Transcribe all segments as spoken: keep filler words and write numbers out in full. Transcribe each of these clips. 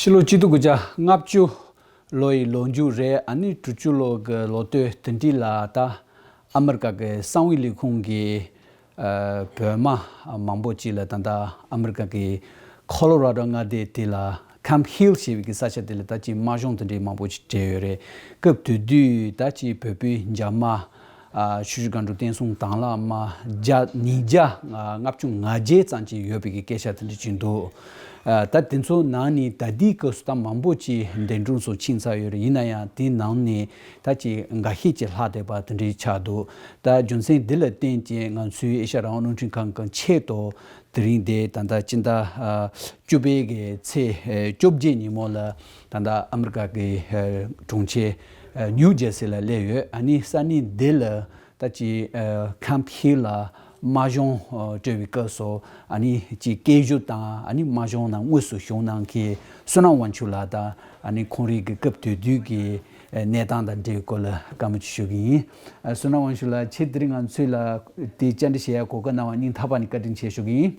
ཕྱི་ལོ་གཅིག་སྟོང་དགུ་བརྒྱ་ལྔ་བཅུ་ལོ་ཡི་ལོ་མཇུག་རེད། ཨ་ནི་དྲུག་ཅུ་ལོ་གི་ལོ་སྟོད་དེ་འདྲ་ལ་ད་ཨ་མི་རི་ཀ་གི་གསང་བའི་ལས་ཁུངས་ཀྱི་ཨ་བོད་དམག་མང་པོ་ཅིག་ལ་ད་ལྟ་ཨ་མི་རི་ཀ་གི་ཁོ་ལོ་ར་ཌོ་མངའ་སྡེ་དེ་ལ་ཁམ་ཧིལ་ཞེས་པའི་གི་ས་ཆ་དེ་ལ་ད་ཅིག་དམག་སྦྱོང་དེ་འདྲའི་མང་པོ་ཅིག་སྤྲད་ཡོད་རེད། སྐབས་དེ་དུས་ད་ཅིག་བོད་པའི་འཇབ་དམག་ཨ་ཆུ་བཞི་སྒང་དྲུག་བསྟན་སྲུང་དྭང་བླངས་དམག་བརྒྱ་ཉིས་བརྒྱ་ལྔ་བཅུ་ང་བརྒྱད་ཙམ་ཅིག་ཡོད་པའི་གི་སྐད་ཆ་དེ་འདྲ་ཅིག་འདུག་ཨ་ད་དེ་ཚོ་ནང་ནས་ད་ལྟའི་སྐབས་སུ་ད་མང་པོ་ཅིག་འདས་གྲོངས་སུ་ཕྱིན་ཚར་ཡོད་རེད། ཡིན་ན་ཡང་དེའི་ནང་ནས་ད་ཅིག་འགའ་ཤས་ཅིག་ལྷག་བསྡད་པ་དེ་འདྲ་ཆགས་འདུག་ད་རྒྱུ་མཚན་འདི་ལ་བརྟེན་ཅིང་ང་ཚོའི་ཨེ་ཤ་ཡ་རང་དབང་རླུང་འཕྲིན་ཁང་གི་ཆེད་དུ་དེ་རིང་འདི་ད་ལྟ་སྤྱི་ཟླ་ཨ་བཅུ་པའི་གི་ཚེས་ཨ་བཅོ་བརྒྱད་ཉིན་མོ་ལ་ད་ལྟ་ཨ་མི་རི་ཀ་གི་ཨ་གྲོང་ཁྱེར་ཨ་ནིའུ་ཇར་སི་ལ་སླེབས་ཡོད། ཨ་ནི་ས་གནས་འདི་ལ་ད་ཅི་ཨ་ཁམ་ཧིལ་ལ་དམག་སྦྱོང་ཨ་སྤྲད་པའི་སྐབས་སུ་ཨ་ནི་ཅི་སྐད་སྒྱུར་དང་ཨ་ནི་དམག་སྦྱོང་ནང་དངོས་སུ་ཞུགས་གནང་མཁན་བསོད་ནམས་དབང་ཕྱུག་ལགས་དང་ཨ་ནི་ཁོང་རང་གི་སྐབས་དེ་དུས་ཀྱི་ཨ་གནས་སྟངས་དང་འབྲེལ་བའི་སྐོར་ལ་བཀའ་མོལ་ཅིག་ཞུ་གི་ཡིན། ཨ་བསོད་ནམས་དབང་ཕྱུག་ལགས་ཁྱེད་དེ་རིང་ང་ཚོ་ལ་དེ་བཅར་འདྲི་བྱེད་ཡ་གོ་སྐབས་གནང་བ་སྙིང་ཐག་པ་ནས་བཀའ་དྲིན་ཆེ་ཞུ་གི་ཡིན།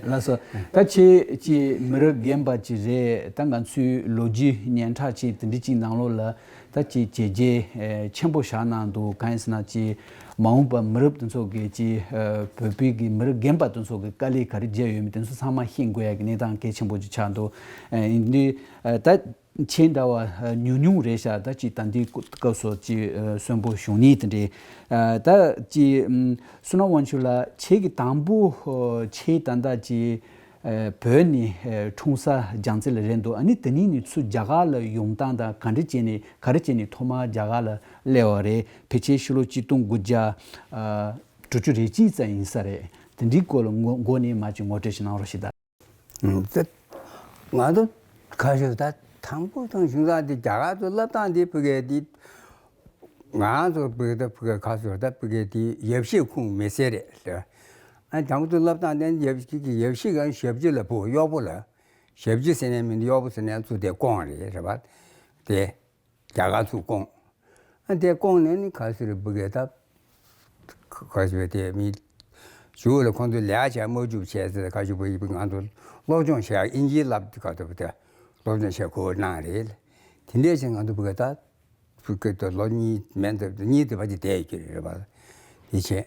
ལགས་སོ། ད་ཁྱེད་ཀྱི་མི་རབས་རྒན་པ་ཅིག་རེད། ད་ང་ཚོའི་ལོ་རྒྱུས་སྙན་གྲགས་ཅིག་དེ་འདྲ་ཅིག་ནང་ལོགས་ལ་ད་ཅིག་བྱས་རྗེས་ཨེ་ཆེན་པོ་བཞག་གནང་འདུག་གང་ཡིན་ཟེར་ན་ཅིག་མ་འོངས་པ་མི་རབས་དེ་ཚོ་གི་ཅིག་ཨེ་བོད་པའི་གི་མི་རབས་རྒན་པ་དེ་ཚོ་གི་དཀའ་ལས་ག་རེ་བརྒྱབ་ཡོད་མེད་དེ་ཚོ་ཚང་མ་ཤེས་དགོས་ཡ་གི་གནས་སྟངས་གལ་ཆེན་པོ་ཅིག་ཆགས་འདུག་ཨེ་ཡིན་དུས་ཨེ་ད་ཁྱེད་འདྲ་བ་ཨེ་ཉུང་ཉུང་རེད་ཤག་ད་ཅིག་ད་འདི་སྐབས་སུ་ཅིག་ཨེ་གསོན་པོ་བྱུང་ནི་དེ་འདྲའི་ཨེ་ད་ཅིག་ཨམ་བསོད་ནམས་དབང་ཕྱུག་ལགས་ཁྱེད་ཀྱི་དང་པོ་ཨེ་ཁྱེད་ད་ལྟ་ཅིག་ཨེ་བོད་ནས་ཨེ་འཁྲུངས་ས་རྒྱལ་རྩེ་ལ་རེད་འདུག་ཨ་ནི་དེ་ནས་ནི་ཚུར་རྒྱ་གར་ལ་ཡོང་སྟངས་དང་ག་འདྲ་བྱས་ནས་ག་རེ་བྱས་ནས་ཐོག་མར་རྒྱ་གར་ལ་སླེབས་པ་རེད། ཕལ་ཆེར་ཕྱི་ལོ་གཅིག་སྟོང་དགུ་བརྒྱ་ཨ་དྲུག་ཅུ་རེ་གཅིག་ཙམ་ཡིན་ས་རེད། དེ་འདྲའི་སྐོར་ལ་ངོ་མགོ་ནས་མར་ཅིག་ངོ་སྤྲོད་ཅིག་གནང་རོགས་ཞེས་དང་། ཨུམ། ད་ང་ཚོ་ག་ཞུ་ད་དང་པོ་དང་གཞུང་ས་དེ་རྒྱ་གར་དུ་སླེབས་སྟངས་དེ་ཕ་གི་དེ་ང་ཚོ་ཕ་གི་ད་ཕ་གི་ག་ཞུ་ད་ཕ་གི་དེ་ཡབ་གཞིས་ཁོངས་མི་སེར་རེད་ལ། ཨ་དང་པོ་དུ་སླེབས་སྟངས་དེ་ཡབ་གཞིས་ཀྱི་ཡབ་གཞིས་ག་ཞབས་ཕྱི་ལ་ཕུ་གཡོག་པོ་ལ་ཞབས་ཕྱི་ཟེར་ནས་མི་འདུག་གཡོག་པོ་ཟེར་ནས་ཚུར་དེ་སྐོང་རེད་རེད་པ། དེ་རྒྱ་གར་ཚུར་སྐོང་། ཨ་དེ་སྐོང་ནས་ནི་ག་ཟེར་བུ་གས་ད་ག་ཟེར་བ་དེ་མི་ཞུ་ལ་ཁོང་ཚོས་ལས་བྱ་མ་བཅུག་བྱས་ཟེར་ག་ཞུ་བ་ཡིན་པ་ང་ཚོ་སློབ་སྦྱོང་བྱས་ཨིན་ཇི་བསླབ་ག་ཐུབ་པ་དེ་སློབ་སྦྱོང་བྱས་གོ་གནང་རེད། དེ་འདྲས་ཞིག་ང་ཚོ་བུ་གས་ད་བུ་གས་ད་ལོ་གཉིས་མན་ད་གཉིས་དེ་བ་ཅིག་བསྡད་ཡོད་ཀྱི་རེད་པ། དེ་བྱས།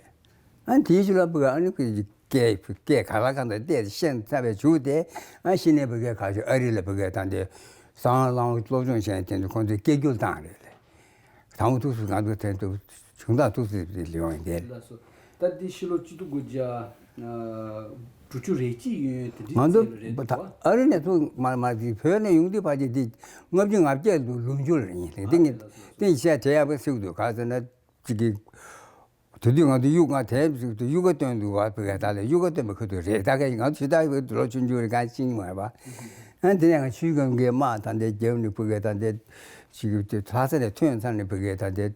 ཨ་དེའི་ཕྱི་ལ་བུ་ག་ཨ་ནི་བུ་སྐད་སྐད་ག་ལ་གང་དུ་བལྟས་ཤེས་ཚར་བའི་མཇུག་དེ་ཨ་ཤི་ནས་བུ་གའི་ཁ་ཤོ་ཨ་རི་ལ་བུ་གའི་དང་དེ་སང་ལང་སློབ་སྦྱོང་བྱས་དེ་ཚོ་ཁོང་ཚོས་སྐད་སྒྱུར་བཏང་རེད་ལ། དང་པོ་ཐུགས་སུ་ང་ཚོ་དེ་ཚོ་བྱུང་དང་ཐུགས་སུ་ལེགས་ཡོང་ཡིན་དེ། ལགས་སོ། ད་འདི་ཕྱི་ལོ་གཅིག་སྟོང་དགུ་བརྒྱ་དྲུག་ཅུ་རེ་གཅིག་ཡོད་དེ་འདྲའི་ང་ཚོ་ཚེ་ལ་རེད་འདུག་བ། ཨ་རི་ནས་ཚུར་མར་མར་དེ་བོད་ནས་ཡོང་དུས་ཕལ་ཆེར་དེ་ལྔ་བཅུ་ང་བརྒྱད་ལོ་ལོ་མཇུག་ལ་ཡིན་དེ་ལགས་སོ། ཏིང་ཏིང་ཤ་བྲལ་ཡག་པོ་ཟེར་གི་འདུག་ག་ཟེར་ན། ཅིག་གིས། དེ་དུས་ང་ཚོ་གཡུག་ང་དེབ་ཅིག་ཏུ་གཡུག་ག་སྟོན་འདུག་བ་བུ་གའི་ད་ལ་གཡུག་ག་སྟོན་པ་ཁུ་ཐུག་རེད་ད་གས་ང་ཚོ་ད་ལོ་ཆུང་ཆུང་རེད་ག་ཤིང་མ་བ། ཨ་དེ་ནས་ང་ཆུའི་སྒང་གའི་དམག་ད་འདས་རྒྱབ་ནས་བུ་གའི་ད་འདས་ཅིག་གིས་དེ་ལྷ་ས་ནས་ཐོན་ཚར་ནས་བུ་གའི་ད་འདས་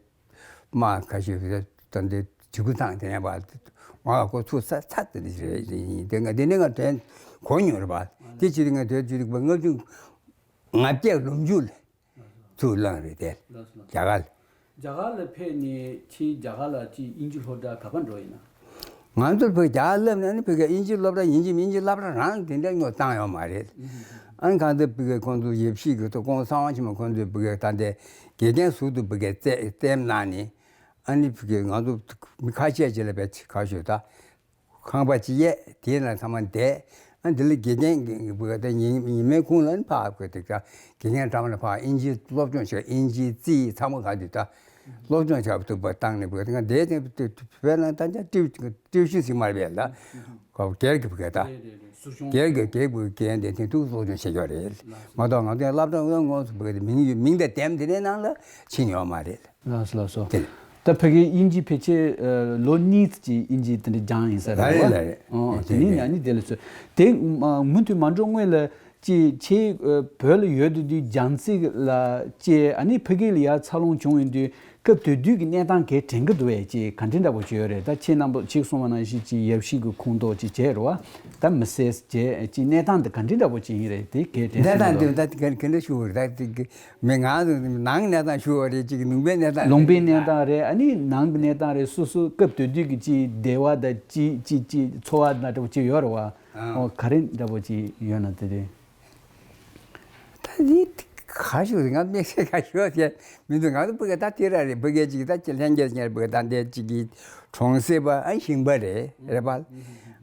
དམག་ཁ་ཤས་ད་འདས་ཇི་གུ་ཐང་དེ་ནས་བ་ང་ལ་ཁོ་ཚུར་ས་ཚ་དེ་འདྲ་རེད་ཡིན་དེ་ང་དེ་ནས་ང་དོན་གོ་མྱོང་རེད་བ། དེ་ཕྱིར་ང་དོན་ཅི་རིག་པ་ལྔ་བཅུ་ང་བརྒྱད་ལོ་མཇུག་ལ། ཚུར་བླངས་རེད་དེ། ལགས་སོ། རྒྱ་གར། རྒྱ་གར་ལ་ཕེབས་ནས་ཁྱེད་རྒྱ་གར་ལ་ཅིག་དབྱིན་ཇི་སློབ་གྲྭ་ག་པར་འགྲོ་ཡིན་ན། ང་ཚོར་བོད་རྒྱ་གར་སླེབས་ནས་ནི་བོད་སྐད་དབྱིན་ཇི་སློབ་གྲྭ་ཡིན་གཅིག་མིན་གཅིག་སློབ་གྲྭ་རང་དེ་འདྲ་ཉོ་བཏང་ཡོད་མ་རེད། ཨ་ནི་གང་ལྟར་བོད་སྐད་ཁོང་ཚོ་ཡབ་གཞིས་ཀྱི་ཐོག་ཁོང་གསང་བ་ཆེན་མོ་ཁོང་ཚོས་བོད་སྐད་ད་ལྟའི་དགེ་རྒན་ཟུར་དུ་བོད་སྐད་བསྟན་གནང་ནས་ཨ་ནི་བོད་སྐད་ང་ཚོ་མི་ཁ་ཤས་ཅིག་ལ་བས་ཁ་ཤོད་ད། ཁང་པ་ཅིག་གཡས་དེའི་ནང་ཚང་མ་བསྡད། ཨ་འདི་ལ་དགེ་རྒན་གྱི་བུ་ག་དེ་ཉི་ཉི་མའི་ཁུངས་ལ་ནི་ཕར་བུ་ག་དེ་དགེ་རྒན་འགྲམ་ལ་ཕར་དབྱིན་ཇིའི་སློབ་སྦྱོང་བྱས་དབྱིན་ཇིའི་རྩིས་ཚང་མ་ག་དུས་ད་སློབ་སྦྱོང་བྱ་ཐུབ་པ་བཏང་ནས་བུ་ག་དེ་ང་བསྡད་དེ་བོད་ནང་ད་ཆ་ཀྲིའུ་ཀྲིའུ་ཤུ་ཟིག་མར་བས་ལ་ག་སྒེར་གྱི་བུ་ག་ད་སྒེར་གྱི་སྒེར་བུ་ག་རྒན་དེ་དེ་འདུག་སློབ་སྦྱོང་བྱེད་ཀྱི་རེད་མ་གཏོགས་ང་ཚོའི་སློབ་གྲྭ་དངོས་དངོས་སུ་བུ་ག་དེ་མིང་ཡོད་མིང་དང་དེབ་འདི་འདྲའི་ནང་ལ་ཕྱིན་ཡོད་མ་རེད། ལགས་སོ་ལགས་སོ། དེ་ད་ཕ་གིའི་དབྱིན་ཇི་ཕལ་ཆེར་ཨ་ལོ་གཉིས་ཀྱི་དབྱིན་ཇི་དེ་འདྲ་སྦྱངས་ཡིན་ས་རེད་ལ་རེད་བ། ལ་རེད། ཨོ་དེ་དེ་ནས་དེ་ཡང་ནི་དེ་ལ་ཚོད་དེ་ཨ་མུ་མཐུད་མ་འགྲོ་སྔོན་ལ་ཅི་ཁྱེད་ཨ་བོད་ལ་ཡོད་དུས་དུས་རྒྱལ་རྩེ་ལ་ཅི་ཨ་ནི་ཕ་གི་ལ་ཡར་འཚར་ལོངས་བྱུང་ཡོང་དུས་སྐབས་དེ་དུས་ཀྱི་གནས་སྟངས་གས་དྲན་གི་འདུག་བས་ཅི་ག་འདྲ་འདྲ་པོ་ཅི་ཡོད་རེད། ད་ཁྱེད་རྣམ་པ་ཁྱེད་གསུངས་པ་ནང་བཞིན་ཅི་ཡབ་གཞིས་ཀྱི་ཁོངས་གཏོགས་ཅི་བྱས་རེད་བ། ད་མི་སེར་བྱས་ཅི་གནས་སྟངས་འདི་ག་འདྲ་འདྲ་པོ་ཅི་ཡིན་རེད་དེ་གས་དྲན་གནས་སྟངས་འདི་ད་ག་ག་འདྲ་ཞུ་བ་རེད་ད། མི་ང་ཚོ་ནང་གནས་སྟངས་ཞུ་བ་རེད་ཅིག་ལུང་པའི་གནས་སྟངས་ལུང་པའི་གནས་སྟངས་རེད། ཨ་ནི་ནང་གི་གནས་སྟངས་རེད། སོ་སོ་སྐབས་དེ་དུས་ཀྱི་ཅིག་བདེ་བ་དང་ཅིག་ཅིག་ཅིག་འཚོ་བ་ན་འདྲ་པོ་ཅིག་ཡོད་རེད་བ། ཨོ་ག་རེ་འདྲ་པོ་ཅིག་ཡོད་ན་དེ་རེད། ག་ཞུ་ང་དམིགས་བསལ་ག་ཞུ་བ་མི་འདུག་ང་ཚོ་ཕ་གི་ད་དེ་ར་རེད། ཕ་གི་ཅིག་ད་ཅི་ལྷན་རྒྱས་ཅིག་ཕ་གི་ད་འདས་ཅིག་གི་གྲོང་གསེབ་པ་ཨ་ཞིང་པ་རེད་རེད་པ།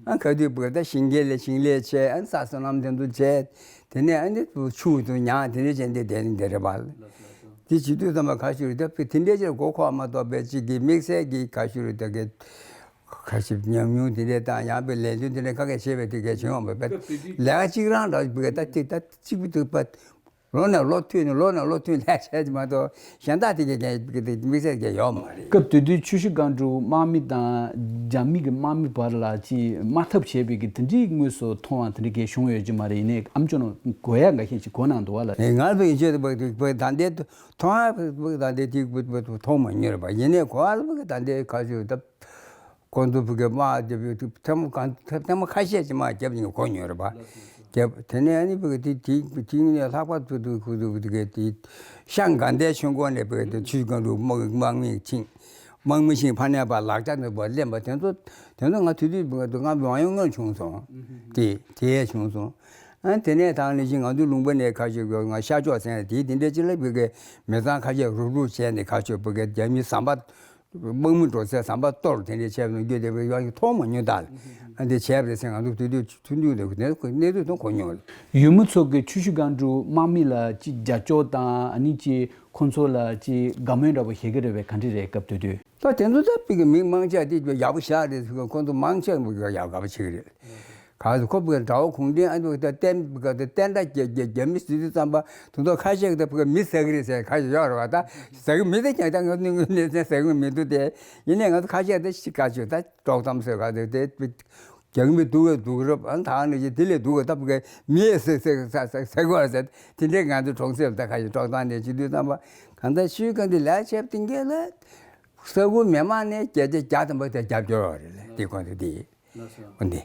ཨ་ག་དུས་ཕ་གི་ད་ཞིང་ཁའི་ལས་ཞིང་ལས་བྱས་ཨ་ས་སོ་ནམ་དེ་ཚོ་བྱས། དེ་ནས་ཨ་ནི་ཆུ་དུ་ཉག་དེ་འདྲ་བྱས་འདི་དེ་ནི་དེ་རེད་པ། དེ་བྱེད་དུས་ཙམ་པ་ག་ཞུ་རེད། ད་ཕ་གི་དེ་འདྲའི་ཅིག་མགོ་འཁོར་མ་གཏོགས་པའི་ཅིག་གི་དམིགས་བསལ་གྱི་ག་ཞུ་རེད། ད་གི་ཁ་ཞིབ་ཉམས་མྱོང་དེ་འདྲས་དང་ཡང་པའི་ལས་དོན་དེ་འདྲས་ཁ་སྐད་བྱས་པའི་དེ་གས་བྱུང་བ་མ་རེད། ལས་ཀ་གཅིག་རང་འདྲ་བོ་ད་ཐིག་ད་གཅིག་པུ་འདུག་པ། ལོ་ནས་ལོ་མཐུད་ནས་ལོ་ནས་ལོ་མཐུད་ལས་བྱས་ཀྱི་མ་གཏོགས་གཞན་དག་དེ་གས་གས་དམིགས་བསལ་གས་ཡོད་མ་རེད། སྐབས་དེ་དུས་ཆུ་བཞི་སྒང་དྲུག་དམག་མི་དང་རྒྱ་མི་གི་དམག་མི་བར་ལ་ཅིག་དམག་འཐབ་བྱས་པའི་གི་དེ་འདྲའི་དངོས་སུ་མཐོང་བ་དེ་འདྲ་གས་བྱུང་ཡོད་ཀྱི་མ་རེད། ཡིན་ནའི་ཨམ་ཅོག་ནང་གོ་ཡ་འགའ་ཤས་ཅིག་གོ་གནང་འདུག་བ་ལ། ངར་བའི་ཆོས་དེ་བ་དེ་བ་ད་འདས་མཐོང་ཡ་བ་ད་འདས་དེ་བ་མཐོང་མ་མྱོང་རེད་པ། ཡིན་ནའི་གོ་ཡ་ལ་བ་ད་འདས་ག་ཚོད་ད། ཁོང་ཚོ་ཕ་གི་དམག་རྒྱབ་ཡོད་དུས་ཐེངས་མ་གང་ཐེངས་མ་ཁ་ཤས་ཀྱི་དམག་རྒྱབ་ནས་གོ་མྱོང་རེད་པ། རྒྱབ་དེ་ནས་ཨ་ནི་ཕ་གི་དེ་དེ་དེ་ནས་ལྷག་པར་དུ་དུ་ཁུ་དུ་ཕ་གི་དེ་ཤང་དགའ་ལྡན་ཆོས་འཁོར་ནས་ཕ་གི་དེ་ཆུ་སྒང་དྲུག་དམག་དམག་མི་ཆིངས་དམག་མི་ཆིངས་ཕ་ནས་པ་ལག་ཆ་ནས་པ་ལེན་པ་དེ་ཚོ་དེ་ཚོ་ང་དུས་དུས་ཕ་གི་དུ་ང་མྱོང་མྱོང་བྱུང་སོང་། དེ་དེ་བྱུང་སོང་། ཨ་དེ་ནས་དང་ལས་གཞི་ང་ཚོ་ལུང་པ་ནས་ཁ་ཤས་ང་ཤར་ཕྱོགས་ཟེར་ཡ་དེ་དེ་འདྲའི་ཅི་ལ་ཕ་གི་མི་ཚང་ཁ་ཤས་རུབ་རུབ་བྱས་ནས་ཁ་ཤས་ཕ་གི་རྒྱ་མི་ཟམ་པ། དམག་མི་འགྲོ་སའི་ཟམ་པ་གཏོར་དེ་འདྲའི་བྱས་པ་ནང་བརྒྱུད་དེ་བའི་ཡང་མཐོང་མ་མྱོང་ད། ཨ་འདི་བྱས་པ་རེད་ཟེར་ང་ཚོ་དུས་དུས་ཐུག་འདུག་དེ་གནས་ཚུལ་དང་གོ་མྱོང་། ཡུལ་མི་ཚོ་གི་ཆུ་བཞི་སྒང་དྲུག་དམག་མི་ལ་ཅི་རྒྱབ་སྐྱོར་དང་ཨ་ནི་ཅི་ཁོང་ཚོ་ལ་ཅི་དགའ་མོས་འདྲ་པོ་བྱེད་ཀྱི་རེད་པས། ག་འདྲ་རེད་སྐབས་དུས་དུས། ད་དེ་ཚོ་ད་པི་གི་མི་མང་ཆེ་དེ་ཡག་པོ་བཞག་རེད་ཟེར་ཁོང་ཚོ་མང་ཆེ་ཡག་པོ་བྱེད་ཀྱི་རེད། ག་ཟེར་ཁོ་བོའི་དགྲ་བོ་གུང་ཁྲན་ཨ་ནི་བོ་ད་བསྟན་བོ་ད་བསྟན་དགྲ་རྒྱ་རྒྱ་རྒྱ་མི་ཟེར་དུས་ཙམ་པ་དུ་མདོ་ཁ་ཤས་ཀྱི་ད་བོ་མི་ཟ་གི་རེད་ཟེར་ཁ་ཤས་ཡོད་རེད་བ། ད་ཟ་གི་མི་དེ་ཀྱང་ད་ང་ནི་ངོས་ནས་ཟ་གི་མི་འདུག་སྟེ། ཡིན་ནའི་ང་ཚོ་ཁ་ཤས་ད་ཤི་ཁ་ཤས་ད་དཀྲོག་གཏམ་ཟེར་ག་ཟེར་དེ་རྒྱ་མི་སྡུག་གི་སྡུག་རབ་ཨ་ད་ནི་ཅི་དེ་ལས་སྡུག་གི་ད་བོ་མི་ཟེར་ཟེར་ཟ་ཟ་ཟ་གི་བ་ཟེར་དེ་འདྲའི་ང་ཚོ་གྲོང་གསེབ་ད་ཁ་ཤས་དཀྲོག་གཏམ་དེ་བྱེད་དུས་ཙམ་པ་གང་ལྟར་ཤུལ་གང་དེ་ལས་བྱེད་པ་དེ་འགས་ལ་ས་ཁུལ་མི་མང་ནས་བརྒྱ་ཆ་བརྒྱ་ཐམ་པ་དེ་རྒྱབ་སྐྱོར་བ་རེད་ལ་དེ་ཁོང་ཚོ་དེ། ལགས་སོ། འོན་ཏེ།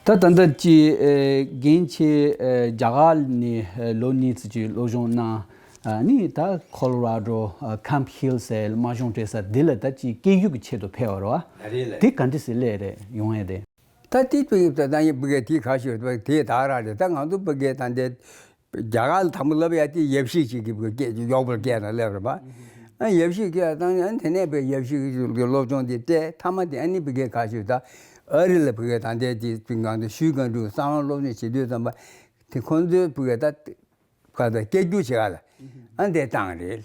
ད་ད་ལྟ་ཅི་ཨེ་རྒན་ཁྱེད་ཨེ་རྒྱ་གར་ནས་ཨེ་ལོ་གཉིས་ཙམ་ཅིག་སློབ་སྦྱོང་གནང་། ཨ་ནི་ད་ཁོ་ལོ་ར་ཌོ་ཨ་ཁམ་ཧིལ་ཟེར་དམག་སྦྱོང་སྤྲད་ས་འདི་ལ་ད་ཅི་སྐད་ཡིག་གི་ཆེད་དུ་ཕེབས་པ་རེད་བ། ད་རེད་ལ། དེ་ག་འདྲ་ཟེར་སླེབས་རེད་ཡོང་ཡ་དེ། ད་དེ་ཕ་གི་ད་ད་ཡིན་ཕ་གི་དེ་ག་ཞུ་དེ་ད་ར་རེད། ད་ང་ཚོ་ཕ་གི་ད་འདི། རྒྱ་གར་ལ་དང་པོ་ལབ་ཡ་དེ་ཡབ་གཞིས་ཀྱི་གི་སྐད་ཡོག་པར་སྐད་ན་སླེབས་རེད་པ། ཨ་ཡབ་གཞིས་ཀྱི་ཡ་བཏང་ཨ་དེ་ནས་པའི་ཡབ་གཞིས་ཀྱི་སློབ་སྦྱོང་དེ་སྤྲད་མཐའ་མ་དེ་ཨ་ནི་ཕ་གི་ཁ་ཤུ་ད་ཨ་རི་ལ་ཕ་གི་ད་འདས་དེ་སྤིན་གང་དུ་ཤུལ་གང་དུ་གསང་བ་སློབ་སྦྱོང་བྱེད་དུས་ཙམ་པ་དེ་ཁོང་ཚོའི་ཕ་གི་ད་ག་ད་སྐད་སྒྱུར་བྱེད་ག་ལ་ཨ་འདས་བཏང་རེད།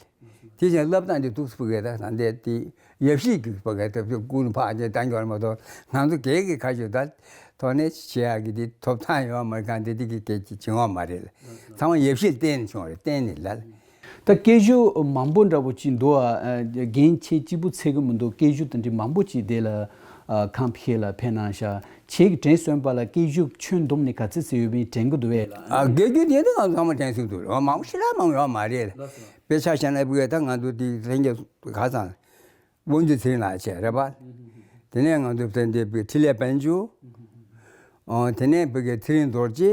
དེ་བཞིན་བསླབ་སྟངས་དེ་ཐུགས་སུ་ཕུག་གི་ད་ད་འདས་དེ་ཡབ་གཞིས་ཀྱི་ཕ་གི་ད་ཀུན་ཕག་ཅེས་བཏང་གི་བར་མ་གཏོགས་ང་ཚོ་སྒེར་གྱི་ཁ་ཤོད་ད་ཐོག་ནས་བྱེད་ཡག་གི་དེ་ཐོབ་ཐང་ཡོད་མ་རེད། གང་དེ་དེ་གི་སྐད་ཀྱི་བྱེད་དབང་མ་རེད་ལ། ཚང་མ་ཡབ་གཞིས་བརྟེན་ནས་བྱུང་བ་རེད། བརྟེན་ནས་ལ། ད་སྐད་ཤུགས་མང་པོ་འདྲ་པོ་ཅིག་འདུག་ཨ། རྒན་ཁྱེད་གཅིག་པུ་ཚད་གི་མི་འདུག་སྐད་ཤུགས་དེ་འདྲའི་མང་པོ་ཅིག་དེ་ལ་ཁམ་ཕི་ལ་ཕེབས་གནང་ཤག་ཁྱེད་ཀྱི་དྲན་གསོས་པ་ལ་སྐད་ཤུགས་ཁྱོན་བསྡོམས་ནས་ག་ཚད་ཙམ་ཡོད་མིན་དྲན་གི་འདུག་བས་ལ། ཨ་སྐད་ཤུགས་དེ་ནི་ང་ཚང་མ་དྲན་གསོས་འདུག་མང་པོ་ཞེ་དྲག་མང་པོ་ཡོད་མ་རེད། དཔེ་ཆ་བཞག་ན་བུ་གས་ད་ང་ཚོ་དེ་ལྷན་རྒྱས་ག་ཚང་དབང་འདུས་ཚེ་རིང་ལགས་བྱས་རེད་པ། དེ་ནས་ང་ཚོ་བསྟན་འདི་བུ་འཕྲིན་ལས་དཔལ་འབྱོར། ཨོ་དེ་ནས་བུ་གས་ཚེ་རིང་རྡོ་རྗེ།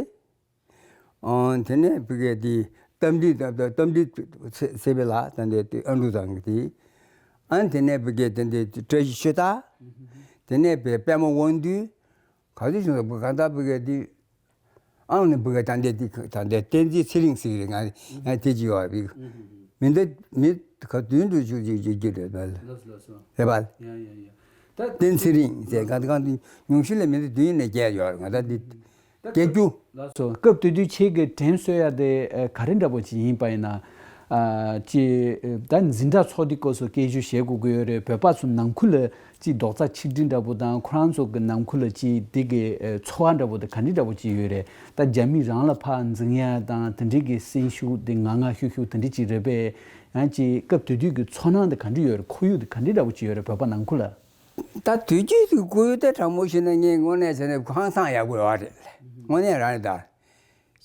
ཨོ་དེ་ནས་བུ་གས་དེ་རྟ་མགྲིན་རྟ་མགྲིན་ཚེ་བེ་ལགས་ད་འདི་ཨ་འབྲུག་ཚང་གི་དེ། ཨ་དེ་ནས་བུ་གས་དེ་འདི་བཀྲ་ཤིས་ཆོས་རྟགས། དེ་ནས་བུ་པད་མ་དབང་འདུས། ག་ཚོད་བྱུང་སོང་བུ་གང་ལྟར་བུ་གས་དེ། ཨང་ནི་བུ་ག་ད་འདས་དེ་ད་འདས་བསྟན་འཛིན་ཚེ་རིང་ཟེར་གི་རེད། ང་ང་དེ་ཅི་ཡོད་བི། མི་འདི་མི་ག་དུས་འགྲོ་ཆུ་ཅི་ཅི་ཅི་རེད་པ། ལགས་སོ་ལགས་སོ། རེད་པ། ཡ་ཡ་ཡ། ད་བསྟན་ཚེ་རིང་ཟེར་ག་གང་དུ་ཉུང་ཤོས་ལ་མི་འདི་དུས་ཡིན་ནས་བརྒྱད་ཡོད་རེད། ང་ད་འདི་ད་སྐད་རྒྱུ། ལགས་སོ། སྐབས་དེ་དུས་ཁྱེད་ཀྱི་དྲན་གསོ་ཡ་དེ་ཨ་ག་རེ་འདྲ་པོ་ཅིག་ཡིན་པ་ཡིན་ན། ཨ་ཅི་ད་འཛིན་གྲྭ་ཚོགས་དུས་སྐབས་སུ་སྐད་ཞུ་བྱེད་དགོས་ཀྱི་ཡོད་རེད། བོད་པ་ཚོ་ནང་ཁུལ་ལ་ཅིག་རྡོག་རྩ་ཆིག་སྒྲིལ་འདྲ་པོ་དང་ཁོ་རང་ཚོ་གི་ནང་ཁུལ་ལ་ཅིག་དེ་གི་ཨ་ཚོར་བ་འདྲ་པོ་དེ་ག་འདྲ་འདྲ་པོ་ཅིག་ཡོད་རེད། ད་རྒྱ་མི་རང་ལ་ཕར་འཛིང་ཡ་དང་དེ་འདྲའི་གི་སེམས་ཤུགས་དེ་ངང་ངང་ཤུགས་ཤུགས་དེ་འདྲའི་ཅིག་རེད་པས། ཡང་ཅིག་སྐབས་དེ་དུས་ཀྱི་ཚོར་སྣང་དེ་ག་འདྲ་ཡོད་རེད། ཁོར་ཡུག་དེ་ག་འདྲ་འདྲ་པོ་ཅིག་ཡོད་རེད་བོད་པ་ནང་ཁུལ་ལ། ད་དུས་རྒྱུན་དུ་ཁོར་ཡུག་དེ་དྲང་མོ་བཤད་ན་ངས་དངོས་གནས་བྱས་ན་ཧང་སང་ཡག་པོ་ཡོད་རེད། དངོས་གནས་རང་རེད་ད།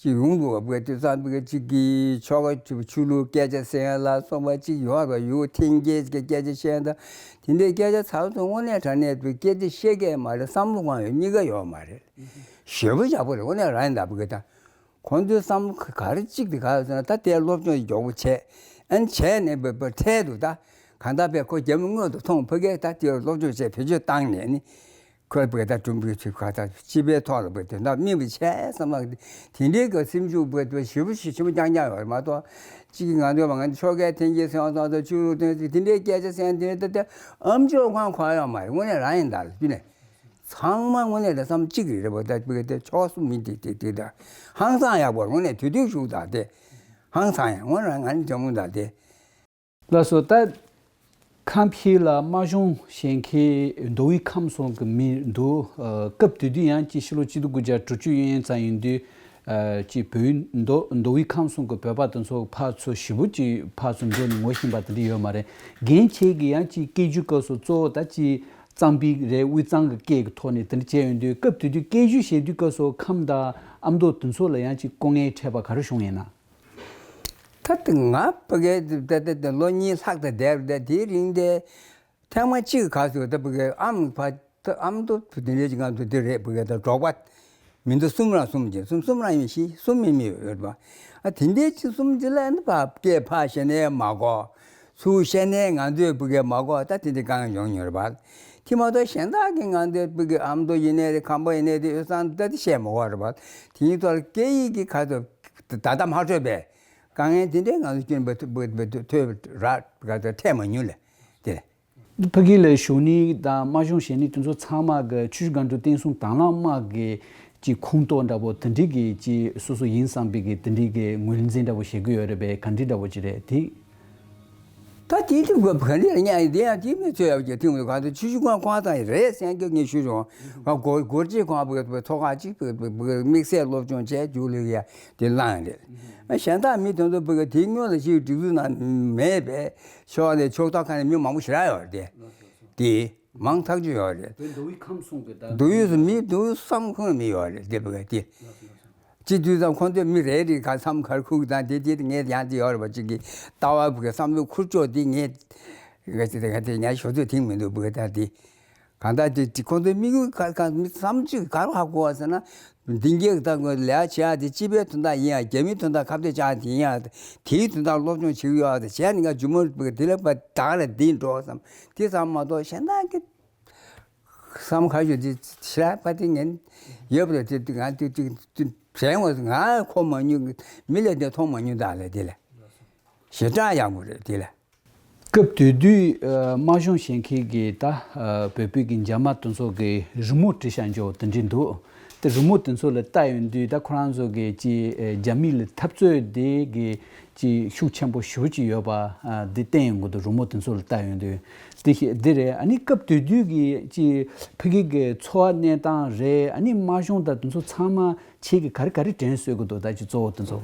ཅིག་ཡོང་དགོས་པ་དེ་ཙམ་པའི་ཅིག་གི་ཆོ་ག་ཆུ་ཆུ་ལུག་སྐད་ཆ་ཟེར་ཡ་ལ་སོགས་པ་ཅིག་ཡོད་པ་ཡོད་འཐེན་འཁྱེར་གྱི་སྐད་ཆ་བཤད་ཡ་ད་དེ་འདྲའི་སྐད་ཆ་ཚ་བོ་ཚོ་དངོས་གནས་དྲང་གནས་པའི་སྐད་ཆ་བཤད་མཁན་མ་རེད། བསམ་བློ་གང་ཡོད་གཉིས་ཀ་ཡོད་མ་རེད། ཞེ་པོ་ཡག་པོ་རེད། དངོས་གནས་རང་ཡིན་ད་བུ་གི་ད་ཁོང་ཚོའི་བསམ་བློ་ག་རེ་གཅིག་དེ་ག་རེ་ཟེར་ན་ད་དེ་སློབ་སྦྱོང་མགྱོགས་པོ་བྱས་ཨན་བྱས་ནས་བུ་བུ་འཕྲལ་དུ་ད་གང་ལྟར་བས་ཁོ་རྒྱ་མི་མངོན་དུ་མཐོང་ཕ་གིར་ད་དེ་སློབ་སྦྱོང་བྱས་བེད་སྤྱོད་བཏང་ནས་ནི། ཁོས་བོད་ད་གྲུམ་བུའི་ཚུལ་ཁ་ད་སྤྱི་པའི་ཐོག་ལ་བོད་དོན་དག་སྨིན་པའི་ཆེད་བསམ་བློ་དེ་འདྲའི་གི་སེམས་ཤུགས་བོད་དོན་ཞེ་པོ་ཞེ་ཆེན་པོ་རྐྱང་རྐྱང་ཡོད་རེད་མ་གཏོགས། གཅིག་གིས་ང་ཚོའི་མ་ང་ཚོ་ཆོལ་ཁའི་འཐེན་འཁྱེར་སེམས་དབང་ཚང་ཚོ་ཆོས་ལུགས་འཐེན་འཁྱེར་དེ་འདྲའི་སྐད་ཆ་ཟེར་དེ་འདྲ་ད་ལྟ་ཨམ་ཅོག་ཁང་ཁོ་ཡོད་མ་རེད། དངོས་གནས་རང་ཡིན་ད་ལ་དུས་ནས་ཚང་མ་དངོས་གནས་ལ་བསམ་གཅིག་རེད་རེད་བོད་ད་བོད་དེ་ཆོལ་གསུམ་མི་དེ་དེ་དེ་ད་ཧང་སང་ཡག་པོ་དངོས་གནས་དུས་དུས་ཞུགས་ད་དེ་ཧང་སང་ཡག་དངོས་རང་ང་ནི་ཇོ་མོ་ད་དེ། ལགས་སོ། ད་ཁམས་ཕྱི་ལ་རྨ་གཞུང་གཞན་ཁའི་མདོ་དབུས་ཁམས་གསུམ་གྱི་མི་འདུག་ཨ། སྐབས་དེ་དུས་ཡང་ཅིག་ཕྱི་ལོ་གཅིག་སྟོང་དགུ་བརྒྱ་དྲུག་ཅུ་ཡན་ཡན་ཙམ་ཡིན་དུས། ཨ། ཅིག་བོད་མདོ་མདོ་དབུས་ཁམས་གསུམ་གྱི་བོད་པ་དེ་ཚོ་ཕར་ཚུར་ཞེ་པོ་ཅིག་ཕར་ཚུར་འགྲོ་ནས་ངོ་ཤེས་པ་དེ་འདྲ་ཡོད་མ་རེད། རྒན་ཁྱེད་ཀྱིས་ཡང་ཅིག་སྐད་སྒྱུར་སྐབས་སུ་གཙོ་བོ་ད་ཅིག་གཙང་པའི་རེད། དབུས་གཙང་གི་སྐད་ཀྱི་ཐོག་ནས་དེ་འདྲ་བྱས་ཡོང་དུས་སྐབས་དེ་དུས་སྐད་སྒྱུར་བྱེད་དུས་སྐབས་སུ་ཁམས་དང་ཨ་མདོ་དེ་ཚོ་ལ་ཡང་ཅིག་སྐུ་ངལ་འཕྲད་པ་ག་རེ་བྱུང་ཡིན་ན། ད་ལྟ་ང་ཕ་གིར་ད་ལྟ་ལོ་གཉིས་ལྷག་ཙམ་བསྡད་པ་རེད། དེའི་རིང་དེ་ཐེངས་མ་གཅིག་ག་ཚོད་ད་ཕ་གིར་ཨམ་ཕ་ད་ཨ་མདོ་དེ་འདྲའི་ཅིག་ང་ཚོ་འདི་རེད། ཕ་གིར་ད་འབྲོག་པ་མི་འདུག་གསུམ་རང་གསུམ་གྱི་གསུམ་གསུམ་རང་ཡིན་ཞིག་གསུམ་མི་མི་ཡོད་པ། ཨ་དེ་འདྲའི་ཅིག་གསུམ་ཅིག་ལ་ཨ་ནི་ཕ་སྐད་ཕར་བཤད་ནའི་མ་གོ། ཚུར་བཤད་ནའི་ང་ཚོའི་ཕ་གིར་མ་གོ། ད་དེ་འདྲའི་དཀའ་ངལ་ཡོང་མྱོང་རེད་པ། དེ་མ་གཏོགས་གཞན་དག་གི་ང་ཚོའི་ཕ་གིར་ཨ་མདོ་ཡིན་ནའི་རེད། ཁམས་པ་ཡིན་ནའི་རེད། དབུས་གཙང་ད་དེ་བཤད་མ་གོ་རེད་པ། དེ་ཡིན་ཐོག་ལ་སྐད་ཡིག་གི་ཁ་ཐུག་ད་ལྟ་མ་འཕྲོད་པས། དཀའ་ངལ་དེ་འདྲའི་ང་ཚོ་སྐྱོན་པ་ཐོས་ར་ག་ཚོད་འཕྲད་མ་མྱོང་ལ་དེ་ལ། ཕ་གི་ལ་བཞུགས་ནི་དང་རྨ་གཞུང་གཞན་ནི་དེ་ཚོ་ཚང་མ་གི་ཆུ་བཞི་སྒང་དྲུག་བསྟན་སྲུང་དྭང་བླངས་དམག་གི་ཅིག་ཁོངས་གཏོགས་འདྲ་པོ་དེ་འདྲའི་གི་ཅིག་སོ་སོ་ཡིན་བསམ་པའི་གི་དེ་འདྲའི་གི་ངོས་འཛིན་འདྲ་པོ་བྱེད་ཀྱི་ཡོད་རེད་པས། ག་འདྲི་འདྲ་པོ་ཅིག་རེད་དེ། ད་དེའི་དུས་སྐབས་ག་འདྲ་རེད་སྙམ་ཡིན། དེ་ཡང་དེ་མི་ཚོད་ཡག་གི་ཐེངས་མི་གང་དུ་ཆུ་བཞི་སྒང་ཁོང་ཚང་ཡི་རེད་ཟེར་མཁན་ངས་ཞུ་བྱུང་། ང་སྒོར་སྒོར་གཅིག་ཁོང་བུ་ཚོ་ཁ་གཅིག་བུ་དམིགས་བསལ་སློབ་སྦྱོང་བྱས་རྒྱུགས་ལུགས་ཡ་དེ་བླངས་རེད། གཞན་དག་མི་དེ་ཚོ་བུ་ག་དེའི་སྔོན་ལ་ཞིག་སྒྲིག་འཛུགས་ནང་མེད་པས་ཕྱོགས་ནས་ཕྱོགས་མཐའ་ཁ་ནས་མི་མང་པོ་ཞེ་དྲག་ཡོད་རེད་དེ། དེ་མང་ཐག་ཆོད་ཡོད་རེད། བོད་མདོ་དབུས་ཁམས་གསུམ་གྱི་ད་མདོ་དབུས་སུ་མི་མདོ་དབུས་སམ་ཁོང་མི་ཡོད་རེད་དེ་བུ་ག་དེ། སྤྱི་འཐུས་ཙམ་ཁོང་ཚོས་མི་རེ་རེ་ག་བསམ་གར་ཁུག་དང་དེ་དེ་ངས་ཡང་དེ་ཡོད་རེད་པ། གཅིག་གི་ལྟ་བ་བུ་ག་བསམ་བློ་ཁུར་ཕྱོགས་དེ་ངས་ང་ཅི་དེ་ང་དེ་ངས་ཞོ་ཚོད་དེང་མི་འདུག་བུ་ག་ད་དེ་གང་ལྟར་དེ་དེ་ཁོང་ཚོའི་དམིགས་ཡུལ་ག་ག་མི་བསམ་ཚུལ་ག་རུ་ཧ་གོ་བ་ཟེར་ན། འདི་འགྱེད་ད་ལས་བྱེད་ཡ་དེ་སྤྱི་པའི་དོན་དག་ཡིན་ཡ། རྒྱ་མིའི་དོན་དག་ཁ་གཏད་བཅག་དེ་ཡིན་ཡ། དེའི་དོན་དག་སློབ་སྦྱོང་བྱེད་ཀྱི་ཡོད་ཡ། དེ་བྱས་ནས་ང་ཇུ་མོ་བུ་ག་དེ་ལ་བ་དག་ལ་འདི་འགྲོ་བསམ་དེ་ཙམ་མ་གཏོགས་གཞན་དག་གི་བསམ་ཁ་ཤོ་དེ་ཞེ་དྲག་པ་དེ་ངན་ཡོད་པ་དེ་ང་དེ་དེ་དྲན་བ་ང་གོ་མ་མྱོང་། མི་ལ་དེ་མཐོང་མ་མྱོང་། ད་ལས་དེ་ལ་ཞེ་དྲག་ཡག་པོ་རེད་དེ་ལ། སྐབས་དེ་དུས་རྨ་གཞུང་གཞན་ཁའི་གི་ད་བོད་པའི་གི་འཇབ་མ་དེ་ཚོ་གི་རི་མོ་བྲིས་བཞག་འཇོག་དེ་འདྲ་འདུག་དེ་རི་མོ་དེ་ཚོ་ལ་ལྟ་ཡོང་དུས་ད་ཁོ་རང་ཚོ་གི་ཅི་རྒྱ་མི་ལ་འཐབ་རྩོད་དེ་གི་ཅིག་ཤུགས་ཆེན་པོ་ཞེ་པོ་ཅིག་ཡོད་པ་འདི་བསྟན་ཡོང་གི་འདུག་རི་མོ་དེ་ཚོ་ལ་ལྟ་ཡོང་དུས་དེ་ཤེས་འདི་རེད། ཨ་ནི་སྐབས་དེ་དུས་ཀྱི་ཅིག་ཕ་གི་གི་འཚོ་བ་གནས་སྟངས་རེད། ཨ་ནི་རྨ་གཞུང་དང་དེ་ཚོ་ཚང་མ་ཁྱེད་ཀྱིས་ག་རེ་ག་རེ་དྲན་གསོས་ཀྱི་འདུག་ད་ཅིག་གཙོ་བོ་དེ་ཚོ།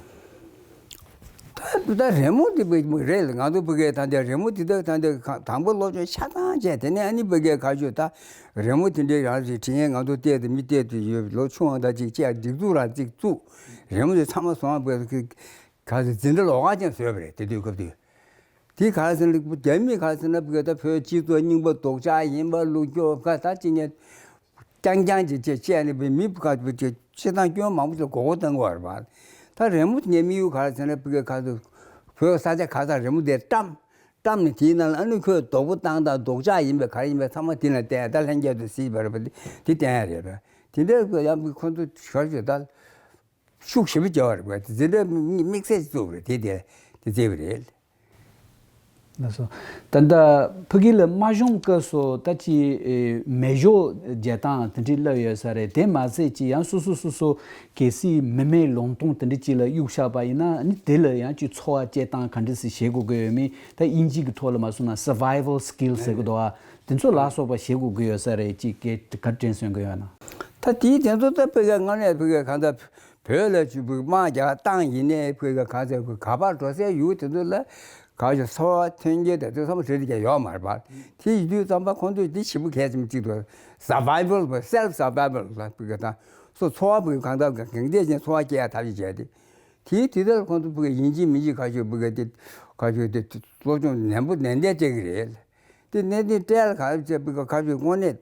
ད་ད་རི་མོ་དེ་རེད་ལ་ང་ཚོ་ཕ་གི་ད་འདི་རི་མོ་དེ་དག་ད་འདི་དང་པོ་སློབ་སྦྱོང་ཆ་ཚང་བྱས། དེ་ནས་ཨ་ནི་ཕ་གི་ཁ་ཤོ་ད་རི་མོ་དེ་འདྲའི་རང་རེད་བྲིས་མཁན་ང་ཚོ་བལྟས་ཏེ་མི་བལྟས་ཏེ་ཡོད་ལོ་ཆུང་བ་ད་ཅིག་བཅས་སྒྲིག་འཛུགས་རང་ཅིག་བཙུགས། རི་མོ་དེ་ཚང་མ་བཟོ་བ་ཕ་གི་ག་ཚོད་འཛིན་གྲྭ་ལོགས་ཀ་ཅན་བཟོས་པ་རེད། དེ་དུས་སྐབས་དུས་དེ་ག་ཚོད་ལ་རྒྱ་མི་ག་ཚོད་ན་བོད་ད་བོད་སྤྱི་ཚོགས་རྙིང་པ་སྡུག་ཅག་ཡིན་པ་ལུགས་སྐྱོ་ག་ད་ཅི་ཉན་རྐྱང་རྐྱང་ཅིག་བྱས་བྱས་ནས་བོད་མི་ག་ཚོད་ཅིག་སྤྱི་བཏང་སྐྱོན་མང་པོ་ཞིག་ལ་མགོ་སྐོར་གཏོང་གི་ཡོད་རེད་པ། ད་རི་མོ་ཉན་མི་ཡུལ་ག་ཚོད་ན་བོད་ག་ཚོད་བོད་ས་ཆ་ག་ཚོད་རི་མོ་དེ་བཀྲམ་བཀྲམ་ནས་དེའི་ནང་ལ་ཨ་ནི་ཁོས་སྡུག་པོ་བཏང་དང་སྡུག་ཅག་ཡིན་པས་ག་རེ་ཡིན་པས་ཚང་མ་དེ་ལ་བསྟན། ད་ལྷན་རྒྱས་དུ་གཟིགས་པ་རེད་པ། དེ་བསྟན་ཡ་རེད་པ། དེ་འདྲའི་ཡང་ཁོ་ཚོ་ཞོར་ཞོར་ད། ཤུགས་ཞེ་པོ་རྒྱག་པ་རེད་པ། དེ་འཛིན་གྲྭ་དམིགས་བསལ་ཞིག་བཙུགས་པ་རེད། དེ་དེ་དེ་བརྩིས་པ་རེད། ལགས་སོ། ད་ལྟ་ཕ་གི་ལ་རྨ་གཞུང་སྐབས་སུ་ད་ཅི་མེ་སྒྱོགས་རྒྱག་སྟངས་དེ་འདྲའི་བསླབས་ཡོད་ས་རེད། དེ་མ་ཟད་ཅི་ཡང་སོ་སོ་སོ་སོ་གལ་སྲིད་མི་མེད་ལུང་སྟོང་དེ་འདྲ་ཅིག་ལ་གཡུག་བཞག་པ་ཡིན་ན་ནི་དེ་ལ་ཡང་ཅི་འཚོ་བ་སྐྱེལ་སྟངས་ག་འདྲ་སེ་བྱེད་དགོས་ཀྱི་ཡོད་མེད། ད་དབྱིན་ཇི་གི་ཐོག་ལ་མ་སོང་ན་survival skill ཟེར་གི་འདུག་ཨ། དེ་ཚོ་ལ་སོགས་པ་བྱེད་དགོས་ཀྱི་ཡོད་ས་རེད། ཅི་སྐད་ག་དྲན་གསོན་གྱི་ཡོད་ན། ད་དེའི་དེ་ཚོ་ད་ཕ་གི་དངོས་གནས་ཕ་གི་གང་ལྟར། བོད་ལ་ཆུ་བུ་དམག་རྒྱག་སྟངས་ཡིན་ནའི་ཕ་གི་ག་ཚད་ཕ་གི་ག་པར་འགྲོ་སའི་ཡུལ་དེ་ཚོ་ལ་ག་ཞིག་འཚོ་བ་ཐོན་སྐྱེད་དེ་ཚོ་ཚང་མ་རེ་རེ་བྱས་ཡོད་མ་རེད་པ། དེ་ཡིན་དུས་ཙམ་པ་ཁོང་ཚོས་འདི་ཞེ་པོ་གལ་ཆེན་པོ་གཅིག་ཏུ་survival self survival ལ་ཕ་གི་དང་སོ་འཚོ་བ་ཕ་གི་གང་ལྟར་གང་འདྲ་ཅན་འཚོ་བ་སྐྱེལ་ཡ་ཐབས་ཤེས་བྱས་ཏེ། དེའི་དེ་ལྟར་ཁོང་ཚོ་ཕ་གི་ཡིན་གཅིག་མིན་གཅིག་ག་ཞིག་ཕ་གི་དེ་ག་ཞིག་དེ་སློབ་སྦྱོང་ནན་པོ་ནན་ཏན་སྤྲད་ཀྱི་རེད། དེ་ནན་ཏན་སྤྲད་ལ་ག་རེ་བྱས་ཕ་གི་ག་ཞིག་དངོས་གནས།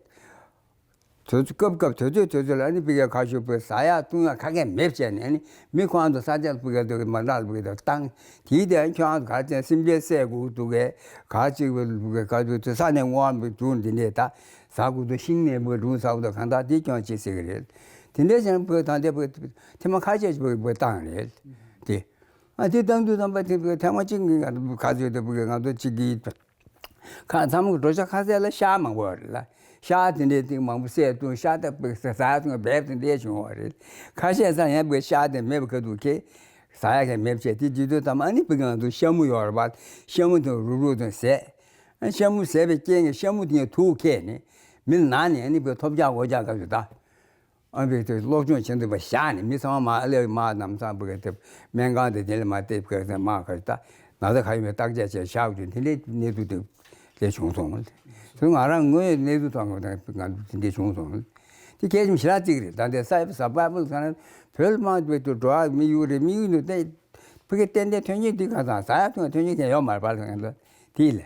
དུས་ཚོད་སྐབས་སྐབས་དུས་ཚོད་དུས་ཚོད་ལ་ཨ་ནི་ཕ་གིའི་ཁ་ཤོར་བུ་ཟ་ཡག་བཏུང་ཡག་ཁ་སྐད་མེད་བྱས་ནས་ཨ་ནི་མི་ཁོ་རང་ཚོ་ས་ཆ་ལ་ཕ་གིའི་དུ་མ་འདྲ་ལ་ཕ་གིའི་དུ་བཏང་། དེའི་དེ་ཁྱོད་རང་ཚོ་ག་རེ་བྱས་སེམས་ཅན་བསད་དགོས་འདུག་གས། ག་ཅིག་ཕ་གིའི་ཁ་ཤོར་དུ་ས་གནས་དབང་བའི་དུ་འདི་འདྲས་ད་ཟ་དགོས་འདུག་ཤིང་ནས་ཕ་གིའི་སྒྲུང་ཟ་དགོས་འདུག་གང་ལྟར་དེ་སྐྱོན་བྱེད་སྲིད་ཀྱི་རེད། དེ་འདྲས་བྱས་ན་ཕ་གིའི་ད་ལྟའི་ཕ་གིའི་ཐེངས་མ་ཁ་ཤས་ཤིག་ཕ་གིའི་བུ་བཏང་རེད་དེ། ཨ་དེ་བཏང་དུས་ཙམ་པ་དེ་ཕ་གིའི་ཐེངས་མ་གཅིག་གི་ང་ཚོ་ཁ་ཚོད་དེ་ཕ་གིའི་ང་ཚོ་གཅིག་གིས་ཁ་མཚམས་ཀྱི་འགྲོ་ཆ་ཁ་ཤས་ལ་ཤ་མང་པོ་ཡོད་རེད་ལ། ཤ་དེ་འདྲའི་ཏིག་མང་པོ་བསད་བཏུང་ཤ་དེ་ཕ་གིའི་ཟ་ཡག་བཏུང་བས་དེ་འདྲས་བྱུང་བ་རེད། ཁ་ཤས་ཙམ་ཡང་ཕ་གིའི་ཤ་དེ་མེད་པ་ག་དུས་ཁེ་ཟ་ཡག་གི་མེད་བྱས་དེ་དུས་ཚོད་ཙམ་ཨ་ནི་ཕ་གིའི་ང་ཚོ་ཤ་མུ་ཡོད་རེད་པ། ཤ་མུ་དེ་རུབ་རུབ་དེ་བཟས། ཤ་མུ་བཟས་པའི་རྐྱེན་གྱིས་ཤ་མུ་དེ་ཡང་དུག་ཁེལ་ནས་མི་ན་ནས་ཨ་ནི་ཕ་གིའི་ཐོབ་ཆག་འོ་ཆག་ག་ཚོད་ད། ཨ་ཕ་གིའི་སློབ་སྦྱོང་བྱེད་འདོད་པ་བཞག་ནས་མི་ཚང་མ་ཨ་ལས་མ་ནམ་སང་ཕ་གིའི་དེ་སྨན་ཁང་དེ་དེ་ལ་མ་བལྟས་ཕ་གིའི་མ་ག་ད་ན་ཚ་ག་ཡོད་མེད་བརྟག་དཔྱད་བྱས་བཞག་རྒྱུ་དེ་འདྲའི་གནས་ཚུལ་དེ་དེ་བྱུང་སོང་། དེ་ང་རང་ངོས་གནས་ཚུལ་ཐོག་ང་དེ་འདྲའི་བྱུང་སོང་། དེ་གལ་ཆེན་ཞེ་དྲག་ཅིག་རེད། ད་ལྟའི་ས་ས་བབ་ལ་ས་ན་བོད་མང་པོ་དུ་འགྲོ་བ་མི་ཡུལ་རེད། མི་ཡུལ་ནས་བལྟས་ཕ་གིའི་ཏན་ཏན་ཐོན་སྐྱེད་འདི་ག་ཚང་ཟ་ཡག་འཐུང་ཡག་ཐོན་སྐྱེད་མཁན་ཡོད་མ་རེད་པ་ལ་ང་ཚོ་དེ་ལས།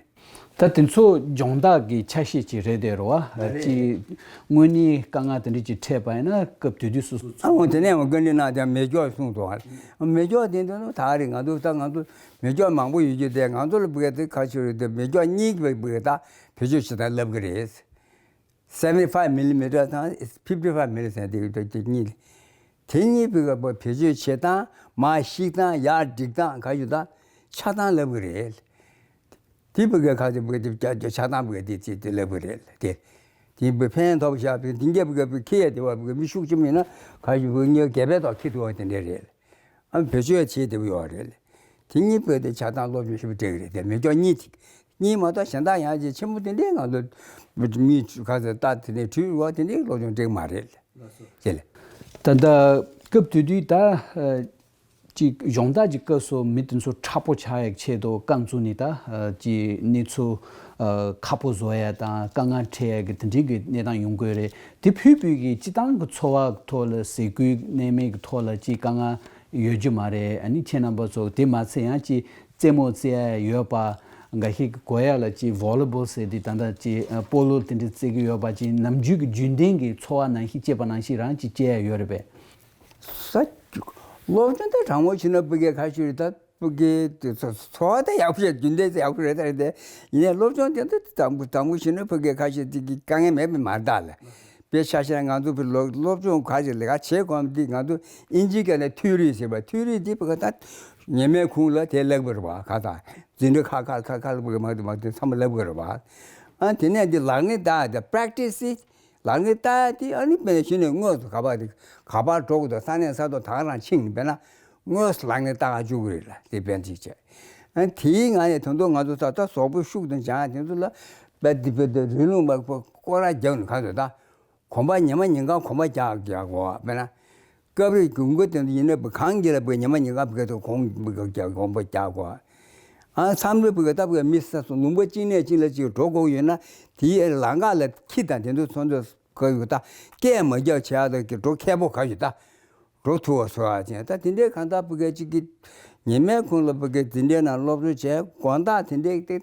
ད་དེ་ཚོ་སྦྱོང་བརྡར་གྱི་ཆ་ཤས་ཅིག་རེད་དེ་རེད་བ། ཅིག་དངོས་གནས་དཀའ་ངལ་དེ་འདྲ་ཅིག་འཕྲད་པ་ཡིན་ན་སྐབས་དེ་དུས་སུ། ཨ་འོ་དེ་ནས་འོ་བཀའ་འདྲི་གནང་དེ་མེ་སྒྱོགས་གསུངས་སོང་། མེ་སྒྱོགས་དེ་འདྲ་ནི་ད་རེད། ང་ཚོ་ད་ང་ཚོ་མེ་སྒྱོགས་མང་པོ་ཡོད་རྒྱུ་དེ་ང་ཚོ་ལ་བུ་ག་དེ་ཁ་ཤོར་དེ་མེ་སྒྱོགས་གཉིས་ཀྱི་བུ་ག་ད་བེད་སྤྱོད་བྱེད་སྟངས་ལབ་གི་རེད། seventy five millimeter དང་fifty five millimeter དེ་གཉིས། དེ་གཉིས་བུ་ག་བེད་སྤྱོད་བྱེད་སྟངས་མར་བཤིག་སྟངས་ཡར་སྒྲིག་སྟངས་ག་ཞུ་ད་ཆགས་སྟངས་ལབ་གི་རེད། དེ་བུ་ག་ཁ་ཅིག་བུ་ག་དེ་ཆགས་སྟངས་བུ་ག་དེ་ཅིག་དེ་ལབ་གི་རེད་དེ། དེ་བུ་ཕན་ཐོགས་ཤག་དེ་འདི་འགྱེད་བུ་ག་བུ་ཁེ་ཡ་དེ་བ་བུ་ག་མི་ཤུགས་ཆེན་མིན་ན་ག་ཞུ་བུ་ག་ངའི་སྒལ་པའི་ཐོག་ཁེ་ཐུབ་པ་དེ་འདྲ་རེད། ཨ་བེད་སྤྱོད་བྱེད་དེ་བུ་ཡོད་རེད། དེ་གཉིས་བུ་ག་དེ་ཆགས་སྟངས་སློབ་སྦྱོང་ཞིབ་པོ་སྤྲད་གི་རེད་དེ། མེ་སྒྱོགས་གཉིས་དེ་གཉིས་མ་གཏོགས་གཞན་དག་ཡང་ཅིག་ཆེན་པོ་དེ་འདྲའི་ང་ཚོ་མི་ག་ཚོད་ལྟ་དེ་འདྲའི་དུས་བ་དེ་འདྲའི་སློབ་སྦྱོང་སྤྲད་མ་རེད། ལགས་སོ། ཅེས་ལ། ད་ལྟ་སྐབས་དེ་དུས་ད། ཅིག་སྦྱོང་བརྡར་གྱི་སྐབས་སུ་མི་དེ་ཚོ་མཁྲེགས་པོ་ཆགས་ཡག་ཆེད་དུ་རྐང་བཙུགས་ནས་ད་ཅིག་གནས་ཚུལ་ཁག་པོ་བཟོ་ཡ་དང་དཀའ་ངལ་འཕྲད་ཡ་གི་དེ་འདྲའི་གི་གནས་སྟངས་ཡོང་གི་རེད། དེ་ཕུད་ཕུད་ཀྱི་སྤྱི་བཏང་གི་འཚོ་བ་ཐོག་ལ་ཟས་གོས་གནས་མལ་གྱི་ཐོག་ལ་ཅིག་དཀའ་ངལ་ཡོད་རྒྱུ་མ་རེད། ཨ་ནི་ཁྱེད་རྣམ་པ་ཚོ་དེ་མ་ཚད་ཡང་ཅིག་རྩེད་མོ་རྩེ་ཡ་ཡོད་པ། འགའ་ཤས་ཀྱི་གོ་ཡ་ལ་ཅིག་ཝོ་ལི་བོལ་ཟེར་དེ་ད་ལྟ་ཅིག་སྤོ་ལོ་དེ་འདྲ་རྩེ་གི་ཡོད་པ། ཅིག་ནམ་རྒྱུན་གྱི་རྒྱུན་ལྡན་གྱི་འཚོ་བ་ནང་བཞིན་སྐྱེས་པ་ནང་བཞིན་རང་ཅིག་སྐྱེ་ཡ་ཡོད་རེད་པས། ས་སློབ་སྦྱོང་དེ་དྲང་པོ་བྱས་ན་བུ་གའི་ཁ་ཤས་རེད་ད། བུ་གའི་དེ་ཚོ་འཚོ་བ་དེ་ཡག་པོ་རེད། རྒྱུན་ལྡན་དེ་ཡག་པོ་རེད་ད་རེད་དེ། ཡིན་ནའི་སློབ་སྦྱོང་དེ་ད་དྲང་པོ་དྲང་པོ་བྱས་ན་བུ་གའི་ཁ་ཤས་དེ་གི་དཀའ་ངལ་མེད་པ་མ་རེད་ད་ལ། དཔེ་ཆ་བཞག་ན་ང་ཚོ་བུ་སློབ་སློབ་སྦྱོང་ག་ཞིག་ལས་ཀ་བྱེད་དགོས་འདི་ང་ཚོ་ཨིན་ཇི་སྐད་ནས་ཐིའོ་རི་ཟེར་བ། ཐིའོ་རི་དེ་བུ་ག་ད་ཉི་མའི་ཁུངས་ལ་དེ་ལབ་དགོས་རེད་བ། ག་ད་འཛིན་གྲྭ་ཁ་ཁ་ཁ་ཁ་ལ་བུ་ག་མ་དེ་མ་དེ་ཚང་མ་ལབ་དགོས་རེད་བ། ཨ་དེ་ནས་འདི་ལག་ལེན་བསྟར་ཡ་དེ་པྲེག་ཊི་སི་ལག་ལེན་བསྟར་ཡ་དེ་ཨ་ནི་དཔེར་ན་གཞི་ནས་དངོས་སུ་ག་པར་དེ་ག་པར་འགྲོ་དགོས་དང་ས་གནས་ས་ཐོག་ད་ག་རང་ཕྱིན་ནས་དཔེར་ན་དངོས་སུ་ལག་ལེན་བསྟར་ག་བཅུག་གི་རེད་ལ། དེ་དཔེར་ན་ཅིག་བྱས། ཨ་དེའི་ངང་ནས་ད་དུང་ང་ཚོ་ད་ད་གཟུགས་པོ་ཤུགས་དང་སྦྱང་ཡ་དེ་ཚོ་ལ་དཔེ་དེ་དཔེ་དེ་རི་ལུང་མ་སྐོར་ར་རྒྱག་ནས་ག་ཚོད་ད། གོམ་པ་ཉི་མ་ཉིན་གང་གོམ་པ་རྒྱག་རྒྱག་དགོས། དཔེར་ན། སྐབས་རེ་དགུན་ཁ་དེ་ཚོ་ཡིན་ན་བུ་གངས་དཀྱིལ་ལ་བུ་ཉི་མ་ཉིན་གང་བུ་ག་དེ་གོམ་བུ་ག་རྒྱག་གོམ་པ་རྒྱག་དགོས། ཨ་མཚམས་རེ་བུ་ག་ད་བུ་ག་མི་ས་སོ་ལུང་པ་གཅིག་ནས་གཅིག་ལ་གཅིག་འགྲོ་དགོས་ཡོད་ན་དེའི་ལམ་ཁ་ལ་ཁྱི་དང་དེ་ཚོ་ཚོ་ཚོ་ག་ཡོད་ད་སྐད་མ་རྒྱག་བྱེད་ཡ་ད་གི་འགྲོ་མཁས་པོ་ག་ཡོད་ད། འགྲོ་ཐུབ་པ་བཟོ་ཡ་ཅན་ད་དེ་འདྲའི་གང་ལྟར་བུ་གའི་གཅིག་གི་ཉི་མའི་ཁོངས་ལ་བུ་གའི་འཛིན་གྲྭའི་ནང་སློབ་སྦྱོང་བྱས་དགོང་དག་དེ་འདྲའི་དེ་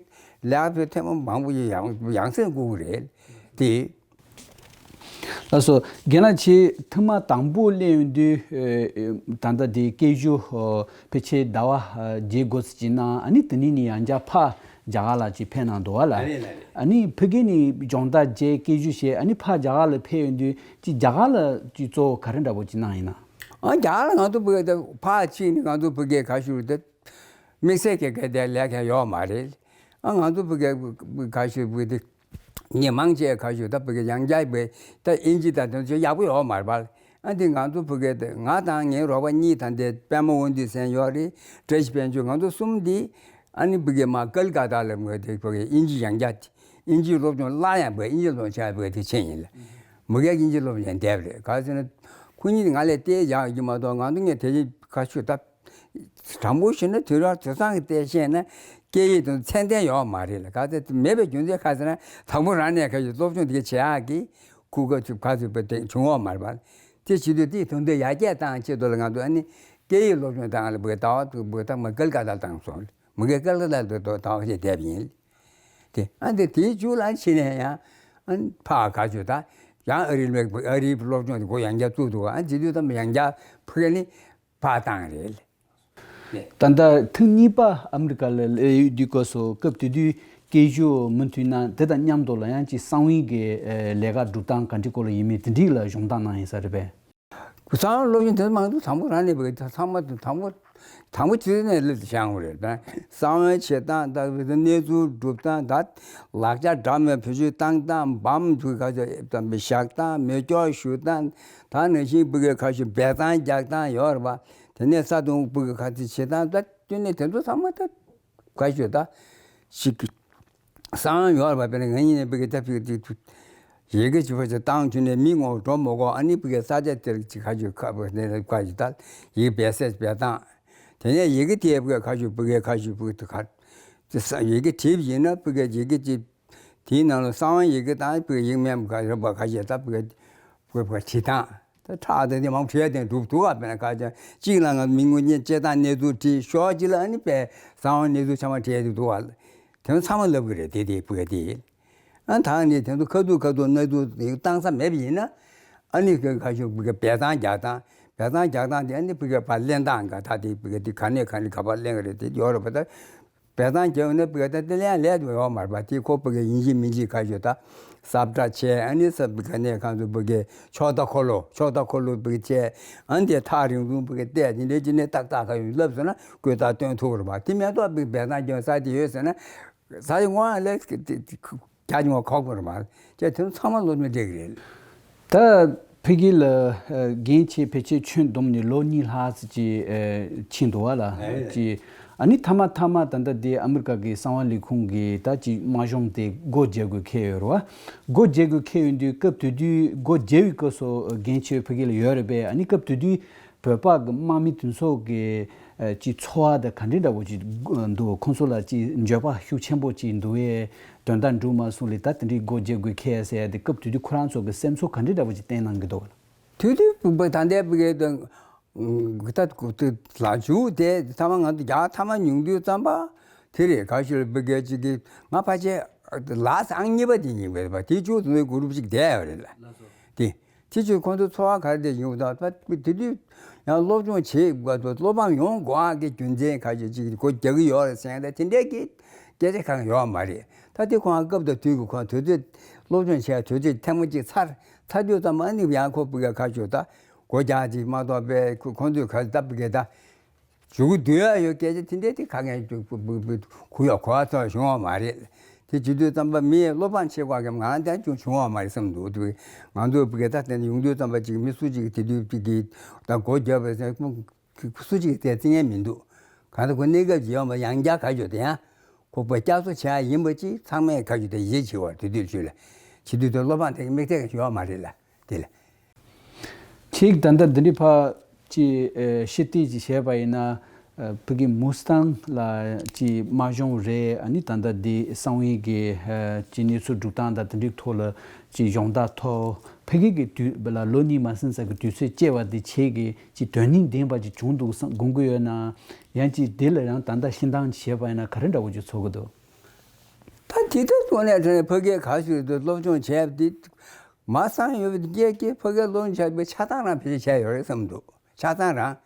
ལས་ཀ་ཕྱོགས་ཐེངས་མ་མང་པོ་ཡང་ཡང་སེ་སྒུག་གི་རེད་དེ། ལགས་སོ། རྒན་ལགས་ཁྱེད་ཐེངས་མ་དང་པོ་སླེབས་ཡོང་དུས་ད་ལྟ་དེ་སྐད་ཞུ་ཕལ་ཆེར་ཟླ་བ་བརྒྱད་དགུ་ཙམ་ཅིག་གནང་། ཨ་ནི་དེ་ནས་ནི་ཡང་བསྐྱར་ཕར་རྒྱ་གར་ལ་ཅིག་ཕེབས་གནང་འདུག་བ་ལ། ཨ་ནི་ཕ་གི་ནས་སྦྱོང་བརྡར་བྱས་སྐད་ཞུ་བྱས་ཨ་ནི་ཕར་རྒྱ་གར་ལ་ཕེབས་ཡོང་དུས་ཅིག་རྒྱ་གར་ལ་ཅིག་གཙོ་བོ་ག་རེ་འདྲ་པོ་ཅིག་གནང་ཡིན་ན། ཨ་རྒྱ་གར་ལ་ང་ཚོ་བོད་དེ་ཕར་ཕྱིན་ནས་ང་ཚོ་བོད་སྐད་ག་ཞུ་དེ་དམིགས་བསལ་གྱི་སྐད་དེ་ལས་ཀ་ཡོད་མ་རེད། ཨ་ང་ཚོ་བོད་སྐད་ག་ཞུ་བོད་དེ་མི་མང་ཆེ་ག་ཞུ་ད་བོད་སྐད་ཡང་བསྐྱར་བོད་ད་ཨིན་ཇི་དང་དེ་ཚོ་ཡག་པོ་ཡོད་མ་རེད་པ། ཨ་འདི་ང་ཚོ་བོད་སྐད་དེ་ང་དང་ངའི་རོགས་པ་གཉིས་དང་དེ་པད་མ་དབང་འདུས་ཟེར་ཡོད་རེད། བཀྲ་ཤིས་དཔལ་འབྱོར། ང་ཚོ་གསུམ་འདི་ཨ་ནི་བོད་སྐད་མར་ཀལ་ཀ་ཏ་ལ་མོས་དེ་བོད་སྐད་ཨིན་ཇི་ཡང་བསྐྱར་ཨིན་ཇིའི་སློབ་སྦྱོང་སླར་ཡང་བོད་ཨིན་ཇི་སློབ་སྦྱོང་བྱ་བའི་དེ་ཆེད་ཡིན་ལ། མོས་སྐད་ཨིན་ཇི་སློབ་སྦྱོང་བསྡད་པ་རེད། ག་ཟེར་ན་ཁོ་གཉིས་ང་ལས་བལྟས་ཡག་ཡོད་མ་གཏོགས་ང་ཚོ་ངས་དེ་ག་ཤོད་ད། དྲང་པོ་ཞུས་ན་དུས་རབས་དེང་སང་གི་བལྟས་བཤད་ན་སྐད་ཡིག་དང་ཚད་ལྡན་ཡོད་མ་རེད་ལ། ག་ཚོད་མེད་པའི་རྒྱུ་མཚན་ག་ཟེར་ན་དང་པོ་རང་ནས་ག་ཡོད་སློབ་སྦྱོང་དེ་ག་བྱེད་ཡག་གི་ཁུ་ག་ཚོད་ག་ཚོད་པ་དེ་བྱུང་ཡོད་མ་རེད་པ། དེ་བྱེད་དུས་དེའི་དོན་དུ་ཡར་རྒྱས་བཏང་ཆེད་དུ་ལ་ང་ཚོ་ཨ་ནི་སྐད་ཡིག་སློབ་སྦྱོང་བཏང་ལ་བོད་ཟླ་བ་དུ་བོད་ད་མོས་སྐད་ཀ་ཏ་བཏང་སོང་། མོས་སྐད་ཀ་ཏ་ལ་དུ་ཟླ་བ་ཞིག་བསྡད་པ་ཡིན། དེ་ཨ་འདི་དེའི་མཇུག་ལ་ཕྱིན་ནས་ཡང་ཨ་ཕ་ག་ཆོད་ད་ ཡང་ཨ་རིའི་སློབ་ཨ་རིའི་སློབ་སྦྱོང་དེ་ཁོ་ཡང་བསྐྱར་བཙུགས་འདུག་ཨ་བྱེད་དུས་ཙམ་ཡང་བསྐྱར་ཕ་གི་ནི་ཕར་བཏང་རེད། ད་ལྟ་ཐེངས་གཉིས་པ་ཨ་མི་རི་ཀ་ལ་སླེབས་ཡོད་དུས་སྐབས་སུ་སྐབས་དེ་དུས་སྐད་ཤུགས་མུ་མཐུད་ན་དེ་དང་མཉམ་དུ་ལ་ཡང་ཅིག་གསང་བའི་གི་ལས་ཀ་སྒྲུབ་སྟངས་ག་འདྲའི་སྐོར་ལ་ཡིན་མིན་དེ་འདྲའི་ལ་སྦྱོང་བརྡར་གནང་ཡིན་ས་རེད་པས། གསང་བའི་སློབ་སྦྱོང་དེ་མང་དུ་དང་པོ་རང་ནས་བས་ཚང་མ་དང་པོ་དང་པོ་དེ་ནས་སླེབས་ཏེ་བཞག་པ་རེད། གསང་བའི་བྱེད་སྟངས་དང་གནས་ཚུལ་སྒྲུབ་སྟངས་དང་ལག་ཆ་འདྲ་མིན་བེད་སྤྱོད་བཏང་སྟངས་འབམ་དུ་ག་ཚོད་བཞག་སྟངས་མེ་སྒྱོགས་གཞུ་སྟངས་དང་ནང་བཞིན་ཕ་གིའི་ཁ་ཤས་འབེལ་གཏམ་རྒྱག་སྟངས་ཡོད་རེད་པ། དེ་ནས་ས་དང་ཕ་གིའི་ཁ་ཚིག་བྱེད་སྟངས་ད་དེ་ནས་དེ་ཚོ་ཚང་མ་ད། བཀའ་ཤོད་ད། ཞིག་གསང་ཡོད་པ་དཔེར་ན་ང་གཉིས་ནས་ཕ་གི་ད་ཕ་གི་ཡི་གེ་ཅིག་ཕ་ཅིག་བཏང་བྱུང་ནས་མི་ངོ་འགྲོ་མ་དགོས། ཨ་ནི་ཕ་གི་ས་ཆ་དེར་ཅིག་ཁ་ཅིག་ཁ་བ་ནས་བཀའ་ཅིག་ད་ཡིག་སྦས་སེ་སྦས་སྟངས། དེ་ནས་ཡི་གེ་དེ་ཕ་གི་ཁ་ཤོད་ཕ་གི་ཁ་ཤོད་ཕ་གི་དུ་ཁ་དེ་ས་ཡི་གེ་བྲིས་པ་ཡིན་ན་ཕ་གི་ཡི་གེ་ཅིག་དེའི་ནང་ལ་གསང་བ་ཡི་གེ་དང་ཕ་གི་ཡིག་སྨན་པ་ཁ་རབ་པ་ཁ་ཤས་ད་ཕ་གི་བཀོད་པ་བྲིས་སྟངས། ད་ཁྲག་དང་དེ་མང་བྲིས་ཡ་དེ་འགྲུབ་འདུག་ག་དཔེར་ན་ཁ་ཅིག་གཅིག་ལ་ང་མི་ངོ་རྙེད་བྱེད་སྟངས་གནས་ཚུལ་བྲིས་ཤོག་གཅིག་ལ་ཨ་ནི་དཔེ་གསང་བ་གནས་ཚུལ་ཚང་མ་བྲིས་ཡ་དེ་འདུག་ག་དེ་ཚང་མ་ལབ་གི་རེད། དེ་དེ་ཕུ་ག་དེ་ཨ་ད་ནི་དེ་ཚོ་ཁ་ཐུག་ཁ་ཐུག་གནས་ཚུལ་བཏང་ས་མེད་པ་ཡིན་ན་ཨ་ནི་ཁ་ཤོ་ཕུ་ག་འབེལ་གཏམ་རྒྱག་སྟངས་འབེལ་གཏམ་རྒྱག་སྟངས་དེ་ཨ་ནི་ཕུ་ག་ཕར་ལེན་སྟངས་ག་ད་དེ་ཕུ་ག་དེ་ག་ནས་ག་ནས་ག་པར་ལེན་གི་རེད། དེ་ཡོད་རེད་པ། ད་འབེལ་གཏམ་རྒྱག་ཡོང་ན་ཕ་གི་ད་དེ་ལས་ལས་དུ་ཡོད་མ་རེད་པ། དེ་ཁོ་ཕ་གི་ཡིན་གཅིག་མིན་གཅིག་ཁ་ཤོ་ད་སབ་ཏྲ་བྱས། ཨ་ནི་ས་ཕ་གི་ནས་གང་དུ་ཕ་གི་ཕྱོགས་མཐའ་འཁོར་ལོ་ཕྱོགས་མཐའ་འཁོར་ལོ་ཕ་གི་བྱས། ཨ་ནི་དེ་ཐག་རིང་ཐུང་ཕ་གི་བལྟས། དེ་འདྲའི་ཅི་ནས་ཏག་ཏག་ཁ་ཡོང་ལབ་སོང་ན་བཀོད་ད་སྟོན་ཐུབ་རེད་པ། དེ་མེད་ཐོག་ཕ་གི་འབེལ་གཏམ་རྒྱག་ས་དེ་ཡོད་ཟེར་ན་ས་ཡི་ངོ་ལ་རྒྱ་ཆེ་བ་ཁོག་པ་རེད་མ་རེད། ཅེས་དེ་ཚང་མ་བློ་མི་འདྲེ་གི་རེད། ད་ཕ་གི་ལ་རྒན་ཁྱེད་ཕལ་ཆེར་ཁྱོན་བསྡོམས་ནས་ལོ་གཉིས་ལྷག་ཙམ་ཅིག་ཕྱིན་འདུག་བ་ལ་ཅིག་ཨ་ནི་མཐའ་མ་མཐའ་མ་ད་ལྟ་འདི་ཨ་མི་རི་ཀ་གི་གསང་བ་ལས་ཁུངས་ཀྱི་ད་ཅིག་དམར་གཞུང་དེ་སྒོ་འབྱེད་དགོས་འཁེལ་ཡོད་རེད་བ། སྒོ་འབྱེད་དགོས་འཁེལ་ཡོད་དུས་སྐབས་དེ་དུས་སྒོ་འབྱེད་པའི་སྐབས་སུ་རྒན་ཁྱེད་ཕ་གི་ལ་ཡོད་རེད་པས། ཨ་ནི་སྐབས་དེ་དུས་བོད་པ་གི་དམག་མི་དེ་ཚོ་གི་ཅིག་འཚོ་བ་དང་ག་འདྲའི་འདྲ་བོ་ཅིག་འདུག་ཁོང་ཚོ་ལ་ཅིག་འགྱོད་པ་ཤུགས་ཆེན་པོ་ཅིག་འདུག་ཨེ། དོན་དག་འགྲུབ་མ་སོང་ལས་ད་དེ་འདྲའི་སྒོ་འབྱེད་དགོས་འཁེལ་ཟེར་ཡ་དེ་སྐབས་དེ་དུས་ཁོ་རང་ཚོ་གི་སེམས་ཚོར་ག་འདྲའི་འདྲ་བོ་ཅིག་བསྟན་གནང་གི་འདུག་དུས་དུས་ཕུག་པ་ད་ལྟའི་ཕུག་གི་དང་ད་ལ་འཇུག་དེ་ཐ་མ་ང་ཚོ་རྒྱ་ཐ་མ་ཉུང་དུས་ཙམ་པ་དེ་རེད། ག་ཞིག་ལ་ཕུག་གི་ཅིག་གི་ང་ཕལ་ཆེར་ལ་སང་གཉིས་པ་དེ་ཡིན་པས་པ། དེ་ཅུ་ཚོ་གུ་རུབ་ཅིག་བསྡད་ཡོད་རེད་ལ་དེ། དེ་ཕྱིར་ཁོང་ཚོའི་འཚོ་བ་ག་རེ་བྱེད་ཀྱི་ཡོད་དམ། ད་དེ་དུས་ཡང་སློབ་སྦྱོང་བྱེད་དགོས་འདུག་སློབ་འབངས་ཡོང་དགོས་ཀྱི་རྒྱུ་མཚན་ག་ཞིག་ཅིག་སྒོ་རྒྱག་གི་ཡོད་རེད་ཟེར་ཡང་ད་དེ་འདྲའི་གི་སྐད་ཆ་གང་ཡོད་མ་རེད། ད་དེ་ཁོང་སྐབས་དང་དུས་ཀྱི་ཁོང་དུས་ཚོད་སློབ་སྦྱོང་བྱས་དུས་ཚོད་ཐེངས་མ་གཅིག་ཚར་ཚར་དུས་ཙམ་ཨ་ནི་ཡང་ཁོ་ཕུག་གི་ཁ་ཤོ་ད་སྒོ་རྒྱག་ཅིག་མ་གཏོགས་པའི་ཁོ་ཁོང་ཚོས་ག་ད་ཕུག་གི་ད། ཇུ་གུ་དུ་ཡ་ཡོད་སྐད་ཆ་དེ་འདྲའི་དེ་ཁ་ངན་གུ་ཡ་གོ་བ་ཚོ་བྱུང་བ་མ་རེད། དེ་བྱེད་དུས་ཙམ་པ་མིའི་བློ་ཕམ་བྱེད་དགོས་ཀྱི་ང་རང་དེ་ཅུང་བྱུང་བ་མ་རེད་བསམ་འདུག་དེ་ང་ཚོ་བི་གེ་ད་དེ་ཡོང་དུས་ཙམ་པ་ཅིག་མི་སུ་ཅིག་དེ་དུས་དེ་གི་ད་སྒོ་བརྒྱབ་པ་སུ་ཅིག་དེ་བརྩི་མཁན་མི་འདུག་གང་ལྟར་ཁོ་གནས་སྐབས་ཀྱི་ཡོང་བ་ཡང་བསྐྱར་ག་ཞོ་དེ་ཡང་ཁོ་པ་བསྐྱར་གསོ་བྱེད་ཡ་ཡིན་པ་ཅིག་ཚང་མས་ག་ཞོ་དེ་ཡིད་ཆེས་བ་དེ་དུས་ཚོད་ལ་བྱེད་དུས་དེ་བློ་ཕམ་དེ་མིག་ཐེག་ཡོད་མ་རེད་ལ། དེ་ལ། ཁྱེད་ད་ལྟ་འདི་འདྲའི་ཕ་ཅི་ཨེ་ཤི་ཏི་ཅི་བྱས་པ་ཡིན་ན་ཨ་ཕ་གི་མུ་སི་ཐང་ལ་ཅི་དམག་སྦྱོང་རེད། ཨ་ནི་ད་ལྟ་འདི་གསང་བའི་གི་ཨ་ཅི་གནས་ཚུལ་སྒྲུབ་སྟངས་དང་དེ་འདྲའི་ཐོག་ལ་ཅི་སྦྱོང་བརྡར་ཐོབ། ཕ་གི་གི་དུས་ལ་ལོ་གཉིས་མ་ཟིན་ཙམ་གི་དུས་ཚོད་སྐྱེལ་བ་འདི་ཁྱེད་ཀྱི་ཅི་དོན་སྙིང་ལྡན་པ་ཅིག་བྱུང་འདུག་བསམ་དགོངས་ཀྱི་ཡོད་ན། ཡང་ཅི་འདི་ལ་ཡང་ད་ལྟ་ཤི་འདང་བྱས་པ་ཡིན་ན་ག་རེ་འདྲ་བོ་ཅིག་ཚོར་གི་འདུག་ད་དེ་ལྟར་དངོས་གནས་དྲང་གནས་ཕ་གིའི་ག་ཞིག་ཏུ་སློབ་སྦྱོང་བྱས་པ་འདི་མ་གསང་ཡོད་པ་འདི་སྐད་ཀྱིས་ཕ་གིའི་སློབ་སྦྱོང་བྱས་པའི་ཆ་ཚང་རང་ཕལ་ཆེར་བྱས་ཡོད་རེད་བསམ་འདུག་ཆ་ཚང་རང་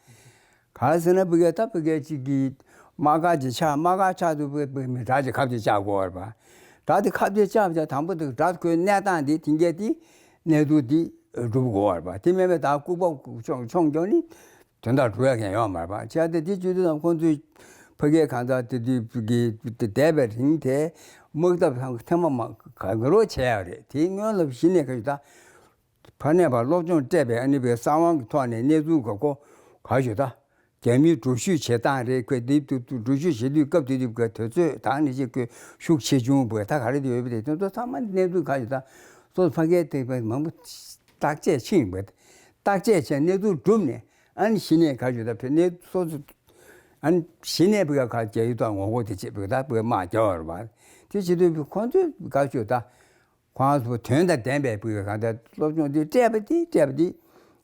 ག་རེ་ཟེར་ན་ཕ་གིའི་ད་ཕ་གིའི་གཅིག་གིས་དམག་སྒར་གྱི་ཆ་དམག་སྒར་ཆགས་འདུག་པའི་ཕ་གི་མི་དགྲ་གཅིག་ཁ་གཏད་བཅག་དགོས་པ་རེད་པ། དགྲ་དེ་ཁ་གཏད་བཅག་པ་དང་དང་པོ་དེ་དགྲ་ཁོའི་གནས་སྟངས་འདི་དེང་གི་དེ་གནས་ཚུལ་འདི་སྒྲུབ་དགོས་པ་རེད་པ། དེ་མིན་པའི་ད་ལྐུགས་པ་མཆོང་མཆོང་རྒྱག་ནི། དོན་དག་སྒྲུབ་ཡ་མཁན་ཡོད་མ་རེད་པ། བྱས་ཏེ་དེ་བྱེད་དུས་ཙམ་ཁོང་ཚོས་ཕ་གིའི་གང་ཟག་དེ་དུས་ཀྱི་འདས་པའི་རིང་དེ་དམག་འཐབ་ཐེངས་མ་མ་ག་ག་རོ་བྱས་ཡོད་རེད། དེའི་སྔོན་ལ་གཞི་ནས་ག་ཞུ་ད་ཕ་ནས་ཕར་སློབ་སྦྱོང་སྤྲད་པའི་ཨ་ནི་པའི་གསང་བ་གི་ཐོག་ནས་གནས་ཚུལ་ག་གོ་ག་ཞུ་ད་རྒྱ་མིའི་འགྲུལ་བཞུད་བྱེད་སྟངས་རེད། ཁོས་དེ་དུས་འགྲུལ་བཞུད་བྱེད་དུས་སྐབས་དེ་དུས་ཀྱི་དུས་ཚོད་དང་ནི་ཅིག་ཁོས་ཤུགས་ཆེ་ཆུང་བོད་ད་ག་རེ་དུ་ཡོད་པ་དེ་དེ་ཚོ་ཚང་མ་གནས་ཚུལ་ག་ཞུ་ད་སོ་སོ་ཕ་གིའི་དེ་མང་པོ་བརྟག་དཔྱད་ཕྱིན་པ་བརྟག་དཔྱད་བྱས་གནས་ཚུལ་བསྒྲུབས་ནས། ཨ་ནི་གཞི་ནས་ག་ཞུ་ད་ཕེ་ནས་སོ་སོ། ཨ་ནི་གཞི་ནས་ཕེ་ག་ཁ་རྒྱ་ཡུལ་དང་ངོ་རྒོལ་དེ་བྱེད་ཕེ་ད་ཕེ་དམག་རྒྱག་པ་རེད་པ། དེ་བྱེད་དུས་ཁོང་ཚོས་ག་ཞུ་ད། ཁོང་ཚོ་དོན་དང་ལྡན་པའི་ཕེ་ག་གང་ལྟར་སློབ་སྦྱོང་དེ་སྤྲད་པ་དེ་སྤྲད་པ་དེ།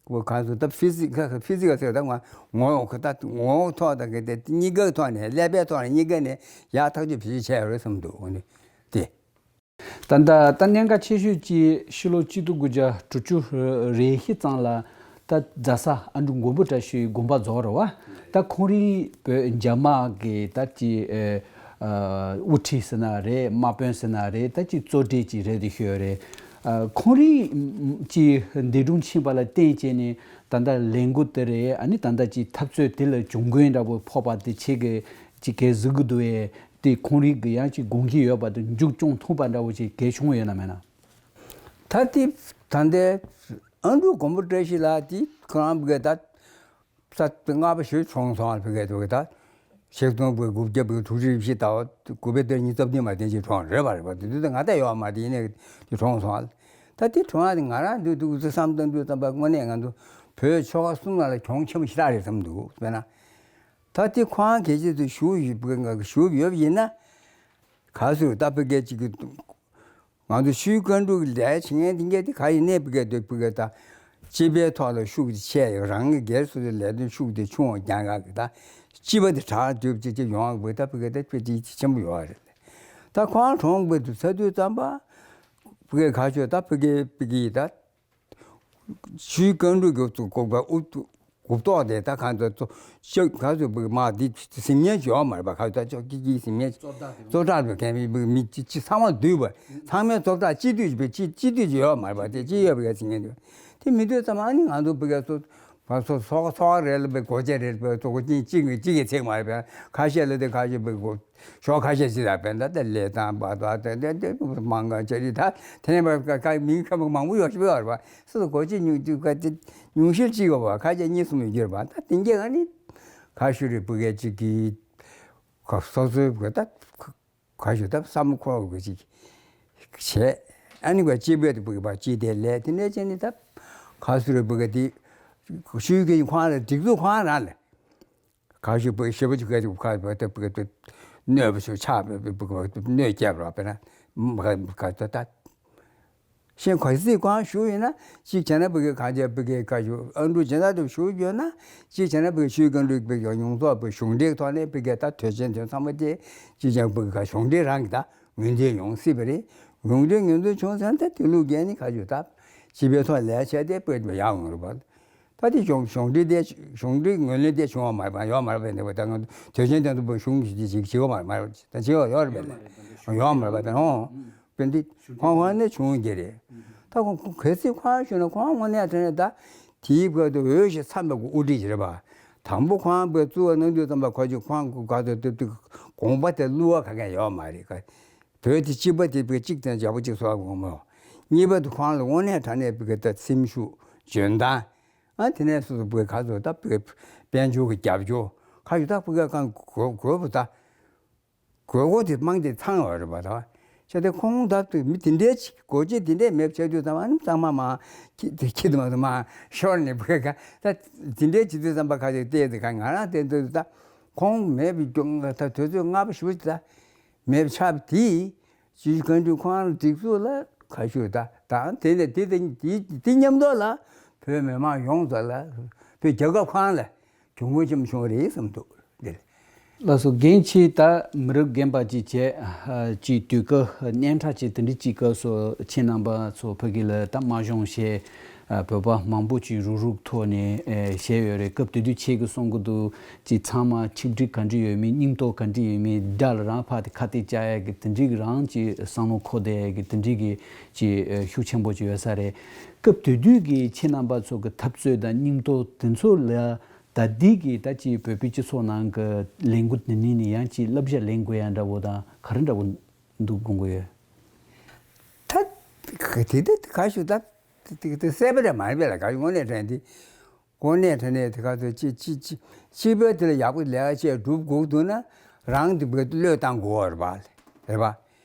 ཁོ་གང་ཚོ་ད་ཕི་ཟི་ཁ་ཁ་ཕི་ཟི་ཁ་ཟེར་ད་ང་ངོ་ཁ་ད་ངོ་ཐོག་ད་གི་དེ་གཉིས་ཀའི་ཐོག་ནས་ཀླད་པའི་ཐོག་ནས་གཉིས་ཀ་ནས་ཡག་ཐག་གཅོད་བྱེད་ཤེས་ཡོད་རེད་བསམ་འདུག་འོ་ནི་དེ། ད་ལྟ་ད་གནད་འགག་ཆེ་ཤོས་ཀྱི་ཕྱི་ལོ་གཅིག་སྟོང་དགུ་བརྒྱ་དྲུག་ཅུ་རེ་བཞི་ཙམ་ལ་ད་རྫ་ས་ཨ་འབྲུག་མགོན་པོ་བཀྲ་ཤིས་དགོན་པ་རྫོགས་རེད་བ། ད་ཁོང་རིང་བོད་རྒྱ་དམག་གི་ད་ཅི་ཨ་ཨ་དབུ་ཁྲིད་ཟེར་ན་རེད། དམག་དཔོན་ཟེར་ན་རེད། ད་ཅི་གཙོ་གྲས་ཅིག་རེད་དེ་ཤོད་རེད། ཨ་ཁོང་རིང་ཅི་འདས་གྲོངས་ཕྱིན་པ་ལ་བརྟེན་བྱས་ནས་ད་ལྟ་ལས་འགུལ་དེ་རེད། ཨ་ནི་ད་ལྟ་ཅི་འཐབ་རྩོད་དེ་ལ་གྱོང་གུན་འདྲ་པོ་ཕོག་པ་དེ་ཁྱེད་ཀྱིས་ཅི་གས་གཟིགས་གི་འདུག་ཨེ། དེ་ཁོང་རིགས་ཀྱི་ཡང་ཅིག་དགོངས་ཀྱི་ཡོད་པ་དང་མཇུག་སྐྱོང་ཐུབ་པ་འདྲ་བོ་ཅིག་གལ་བྱུང་ཡོད་ན་མེད་ན། ད་དེ་ད་ལྟའི་ཨ་འབྲུག་མགོན་པོ་བཀྲ་ཤིས་ལགས་དེ་ཁོ་རང་བུ་གའི་ད་ས་ལྔ་པ་ཞིག་གྲོངས་སོང་བ། བུ་གའི་དུ་གི་ད་ཆིག་སྟོང་དགུ་བརྒྱ་དྲུག་ཅུ་རེ་བཞི་ཟླ་བ་དགུ་པའི་ཟླ་ཉི་ཤུ་རྩ་བདུན་མ་དེ་ཅིག་གྲོངས་རེད་པ། རེད་པ། དེ་དུས་ད་ང་ད་ཡོད་མ་དེ་ཡིན་ནའི་དེ་གྲོངས་སོང་བ། ད་དེ་གྲོངས་ཡ་དེ་ང་རང་དུས་དུས་སུ་བསམ་བཏང་དུས་ཙམ་པ་དངོས་གནས་ང་ཚོ་བོད་ཆོལ་ཁ་གསུམ་ལ་གྱོང་ཆེན་པོ་ཞེ་དྲག་རེད་བསམ་འདུག་དཔེར་ན། ད་དེ་ཁོང་གལ་ཆེ་ཚོ་ཞུ་ཡི་བུ་ག་ཞུ་ཡོད་ཡིན་ན། ག་ཚོད་ད་བུ་གའི་ཅིག་གི་ང་ཚོ་ཆུའི་ཀ་འབྲུག་ལས་བྱེད་མཁན་དེ་གས་དེ་ག་ཡིན་ནའི་བུ་གའི་དེ་བུ་གའི་ད་སྤྱི་པའི་ཐོག་ལ་ཤུགས་དེ་ཆེ་ཡོད། རང་གི་སྒེར་སོ་སོའི་ལས་དོན་ཤུགས་དེ་ཆུང་བ་རྒྱག་ག་གི་ད་སྤྱི་པ་དེ་དྲག་འགྲུབ་ཅིག་ཅིག་ཡོང་བ་བུ་ད་བུ་གའི་ད་དཔེ་དེ་ཆེན་པོ་ཡོད་རེད། ད་ཁོང་གྲོངས་བུ་དུ་ཚ་དུས་ཙམ་པ་བུ་གའི་ག་ཚོད་ད་བུ་གའི་བུ་གའི་ད། ཆུའི་ཀ་འབྲུག་གི་གཙུག་གོ་པ་དབུ་དབུ་ཐོག་དེ་ད་གང་ཚོ་ཚོ་ཤག་ག་ཚོད་བུ་མ་འདི་གཟིམ་ཉལ་བྱེད་ཡོད་མ་རེད་པ། ག་ཚོད་ཅོག་ཀི་ཀི་གཟིམ་ཉལ་གཙོ་བདག་དེ་གཙོ་བདག་དེ་གན་བུ་མི་ཅི་ཅི་ཚང་མ་འདུས་པ། ཚང་མའི་གཙོ་བདག་སྤྱི་འཐུས་བུ་སྤྱི་སྤྱི་འཐུས་ཡོད་མ་རེད་པ། དེ་ཅི་ཡོད་པ་ག་གཟིམ་ཉལ་འདུས། དེ་མི་འདུས་ཙམ་ཨ་ནི་ང་ཚོ་བུ་ག་ཚོ་བ་ཚོ་ཚོགས་ཚོགས་རེད་ལ་བུ་གོ་ཆ་རེད་བུ་ཚོ་གོ་ཅིང་ཅིང་གི་ཅིག་གི་ཚེག་མ་རེད་པ། ཁ་ཤས་ལ་དེ་ཁ་ཤས་བུ་གོ་ཞོགས་ཁ་ཤས་ཤིག་ལ་བན་ད་ལྟ་ལས་དང་བ་དང་དེ་དེ་དེ་མང་ག་ཅི་རི་ད་དེ་ནས་བ་ཀ་ཀ་མིང་ཁ་མང་པོ་ཡོད་ཤི་བ་ར་བ་སུ་གོ་ཅི་ཉུང་ཅུ་ཀ་དེ་ཉུང་ཤིལ་ཅིག་བ་ཁ་ཅིག་གཉིས་གསུམ་ཡོད་རྒྱུ་ར་བ། ད་དེ་འགྱེ་ག་ནི་ཁ་ཤུ་རི་བུ་གས་ཅིག་གི་ཁ་སོ་སོའི་བུ་ད་ཁ་ཤུ་ད་བསམ་ཁོ་བུ་ཅིག་བྱས། ཨ་ནི་བ་ཅི་བས་དེ་བུ་གས་བ་ཅི་དེ་ལས་དེ་ནས་ཅི་ནི་ད་ཁ་སུ་རི་བུ་གས་དེ་ཤུ་གི་ཁོང་ར་སྒྲིག་འཛུགས་ཁོང་ར་ལས། གང་ཞིག་བུ་ཞེ་པོ་ཅིག་ག་ཅིག་ཁ་བུ་ཏེ་བུ་ཏེ་གནོད་པ་ཞིག་ཆགས་པའི་བུ་བུ་བུ་གནོད་སྐྱེལ་རོགས་པས་ན་མ་ག་ད་ད་ཤེས་ག་སྲིད་གང་ཞུ་ཡིན་ན་གཅིག་བྱས་ན་བུ་གའི་གང་བྱས་བུ་གའི་ག་ཞུ་ཨ་འབྲུག་སྦྱིན་བདག་ཏུ་ཞུ་རྒྱུ་ན་གཅིག་བྱས་ན་བུ་གའི་ཆུའི་ཀ་འབྲུག་བུ་གའི་ཡོངས་རྫོགས་བུ་གཞུང་འབྲེལ་ཐོག་ནས་བུ་གའི་ད་དོལ་ཆེན་དོན་ཚང་མ་དེ་གཅིག་བྱས་བུ་གའི་ག་གཞུང་འབྲེལ་རང་གི་ད་ངོས་འཛིན་ཡོང་སྲིད་པ་རེད། གཞུང་འབྲེལ་ངོས་འཛིན་བྱུང་ཟེར་ན་ད་དེ་ལུགས་རྒྱན་ནི་ག་ཞུ་ད་སྤྱི་པའི་ཐོག་ལས་བྱས་ཏེ་བོད་དུ་ཡག་ཡོང་རེད་པ། ད་དེ་གཞུང་གཞུང་འབྲེལ་དེ་གཞུང་འབྲེལ་ངོས་ལེན་དེ་བྱུང་བ་མ་རེད་པ། ཡོད་མ་རེད་པ། འདི་བ་ད་ང་དོལ་ཆེན་དོན་དུ་བོད་གཞུང་གི་ཅིག་བྱེད་བ་མ་རེད་པ། ད་བྱེད་བ་ཡོད་རེད་པ། ཡོད་མ་རེད་པ། ད་ཧོ་པན་དེ་ཁོང་ཁོང་ནས་བྱུང་གི་རེད། ད་ཁོང་ཁོང་གལ་སྲིད་ཁོང་བྱུང་ན་ཁོང་དངོས་གནས་དྲང་གནས་ད་དེའི་བར་དུ་འོས་ཤིང་འཚམས་པའི་དབུ་ཁྲིད་ཅིག་རེད་པ། དང་པོ་ཁོང་བོད་བཙུགས་པ་གནང་དུས་ཙམ་པ་ཁོ་ཅིག་ཁོང་གི་ག་ཚོད་ཐུབ་ཐུབ་དགོངས་པ་དེ་བསླུ་བ་ག་གེ་ཡོད་མ་རེད། བོད་དེ་གཅིག་པ་དེ་བོད་གཅིག་དང་ཡག་པོ་གཅིག་བཟོ་བ་དགོངས་མོ། གཉིས་པ་དེ་ཁོང་ལ་དངོས་གནས་དྲང་གནས་བོད་ཀྱི་ད་སེམས་ཤུགས་འཇོན་ཐང་། ཨ་དེ་ནས་སོ་སོ་བོད་ག་ཚོད་ད་བོད་དཔལ་འབྱོར་གྱི་རྒྱབ་སྐྱོར་ཁ་ཡོད་ད་བོད་ཀྱི་གང་དགོས་དགོས་པ་ད། དགོས་མཁོ་དེ་མང་དེ་ཚང་བ་རེད་པ་ད། བྱས་ཏེ་ཁོང་ད་དུ་མི་དེ་འདྲའི་ཅིག་སྒོ་འབྱེད་དེ་འདྲའི་མེད་བྱས་དུས་ཙམ་ཨ་ནི་གཙང་མ་མ་ཁྱི་ཁྱི་དུ་མ་དུ་མ་ཤོར་ནས་བུ་ག་ད་དེ་འདྲའི་བྱེད་དུས་ཙམ་པ་ཁ་ཅིག་བལྟས་ཏེ་ག་ང་རང་བལྟས་དུས་ད་ཁོང་མེད་པའི་རྒྱུ་ད་དུས་ཚོད་སྔ་པོ་ཞེ་པོ་ཅིག་ད་མེད་པ་ཆགས་པ་དེས་ཅིའུ་ཀ་འབྲུག་ཁོང་རང་སྒྲིག་འཛུགས་ལ་ག་ཞུ་ད་ད་དེ་ནས་དེ་དེ་དེ་མཉམ་དུ་ལ་བོད་མི་མང་ཡོངས་རྫོགས་ལ་བོད་རྒྱལ་ཁབ་ཁོང་ལ། གྱོང་གུན་ཆེན་པོ་བྱུང་བ་རེད་བསམ་འདུག་འདིར། ལགས་སོ། རྒན་ཁྱེད་ད་མི་རབས་རྒན་པ་ཅིག་བྱས་ཨ་ཅིག་དུས་སྐབས་སྙན་གྲགས་ཅིག་དེ་འདྲ་ཅིག་སྐབས་སུ་ཁྱེད་རྣམ་པ་ཚོ་ཕ་གི་ལ་ད་དམག་སྦྱོང་བྱས་ཨ་བོད་པ་མང་པོ་ཅིག་རུག་རུག་ཐོག་ནས་ཨེ་བྱས་ཡོད་རེད། སྐབས་དེ་དུས་ཁྱེད་ཀྱིས་གསུང་གི་འདུག་ཅིག་ཚང་མ་ཆིག་སྒྲིལ་ག་འདྲ་ཡོད་མེད་སྙིང་སྟོབས་ག་འདྲ་ཡོད་མེད་དགྲ་ལ་རང་ཕར་དེ་ཁ་གཏད་བཅག་ཡ་གི་དེ་འདྲ་གི་རང་ཅིག་བསམ་བློ་འཁོར་བསྡད་ཡ་གི་དེ་འདྲ་གི་ཅིག་ཨེ་ཤུགས་ཆེན་པོ་ཅིག་ཡོད་ས་རེད། སྐབས་དེ་དུས་ཀྱི་ཁྱེད་རྣམ་པ་ཚོ་གི་འཐབ་རྩོད་དང་སྙིང་སྟོབས་དེ་ཚོ་ལ། ད་འདི་གི་ད་ཅི་བོད་པའི་སྤྱི་ཚོགས་ནང་གི་ལས་འགུལ་འདི་ནི་ནི་ཡང་ཅི་བསླབ་བྱ་ལེན་དགོས་ཡ་འདྲ་བོ་དང་ག་རེ་འདྲ་བོ་འདུག་དགོངས་ཀྱི་ཡོད། ད་དེ་དེ་ག་ཞུ་ད་དེ་དེ་གསལ་པོ་རེད་མ་རེད་པས་ལ། ག་ཞུ་དངོས་གནས་དྲན་དེ་དངོས་གནས་དྲན་ནས་དེ་ག་ཚོད་ཅི་ཅི་ཅི་ཅི་བོད་དེ་ལ་ཡག་པོ་ལས་ཀ་བྱས་སྒྲུབ་དགོས་འདུག་ན་རང་དེ་བོད་བློས་བཏང་དགོས་པ་རེད་པ། རེད་པ།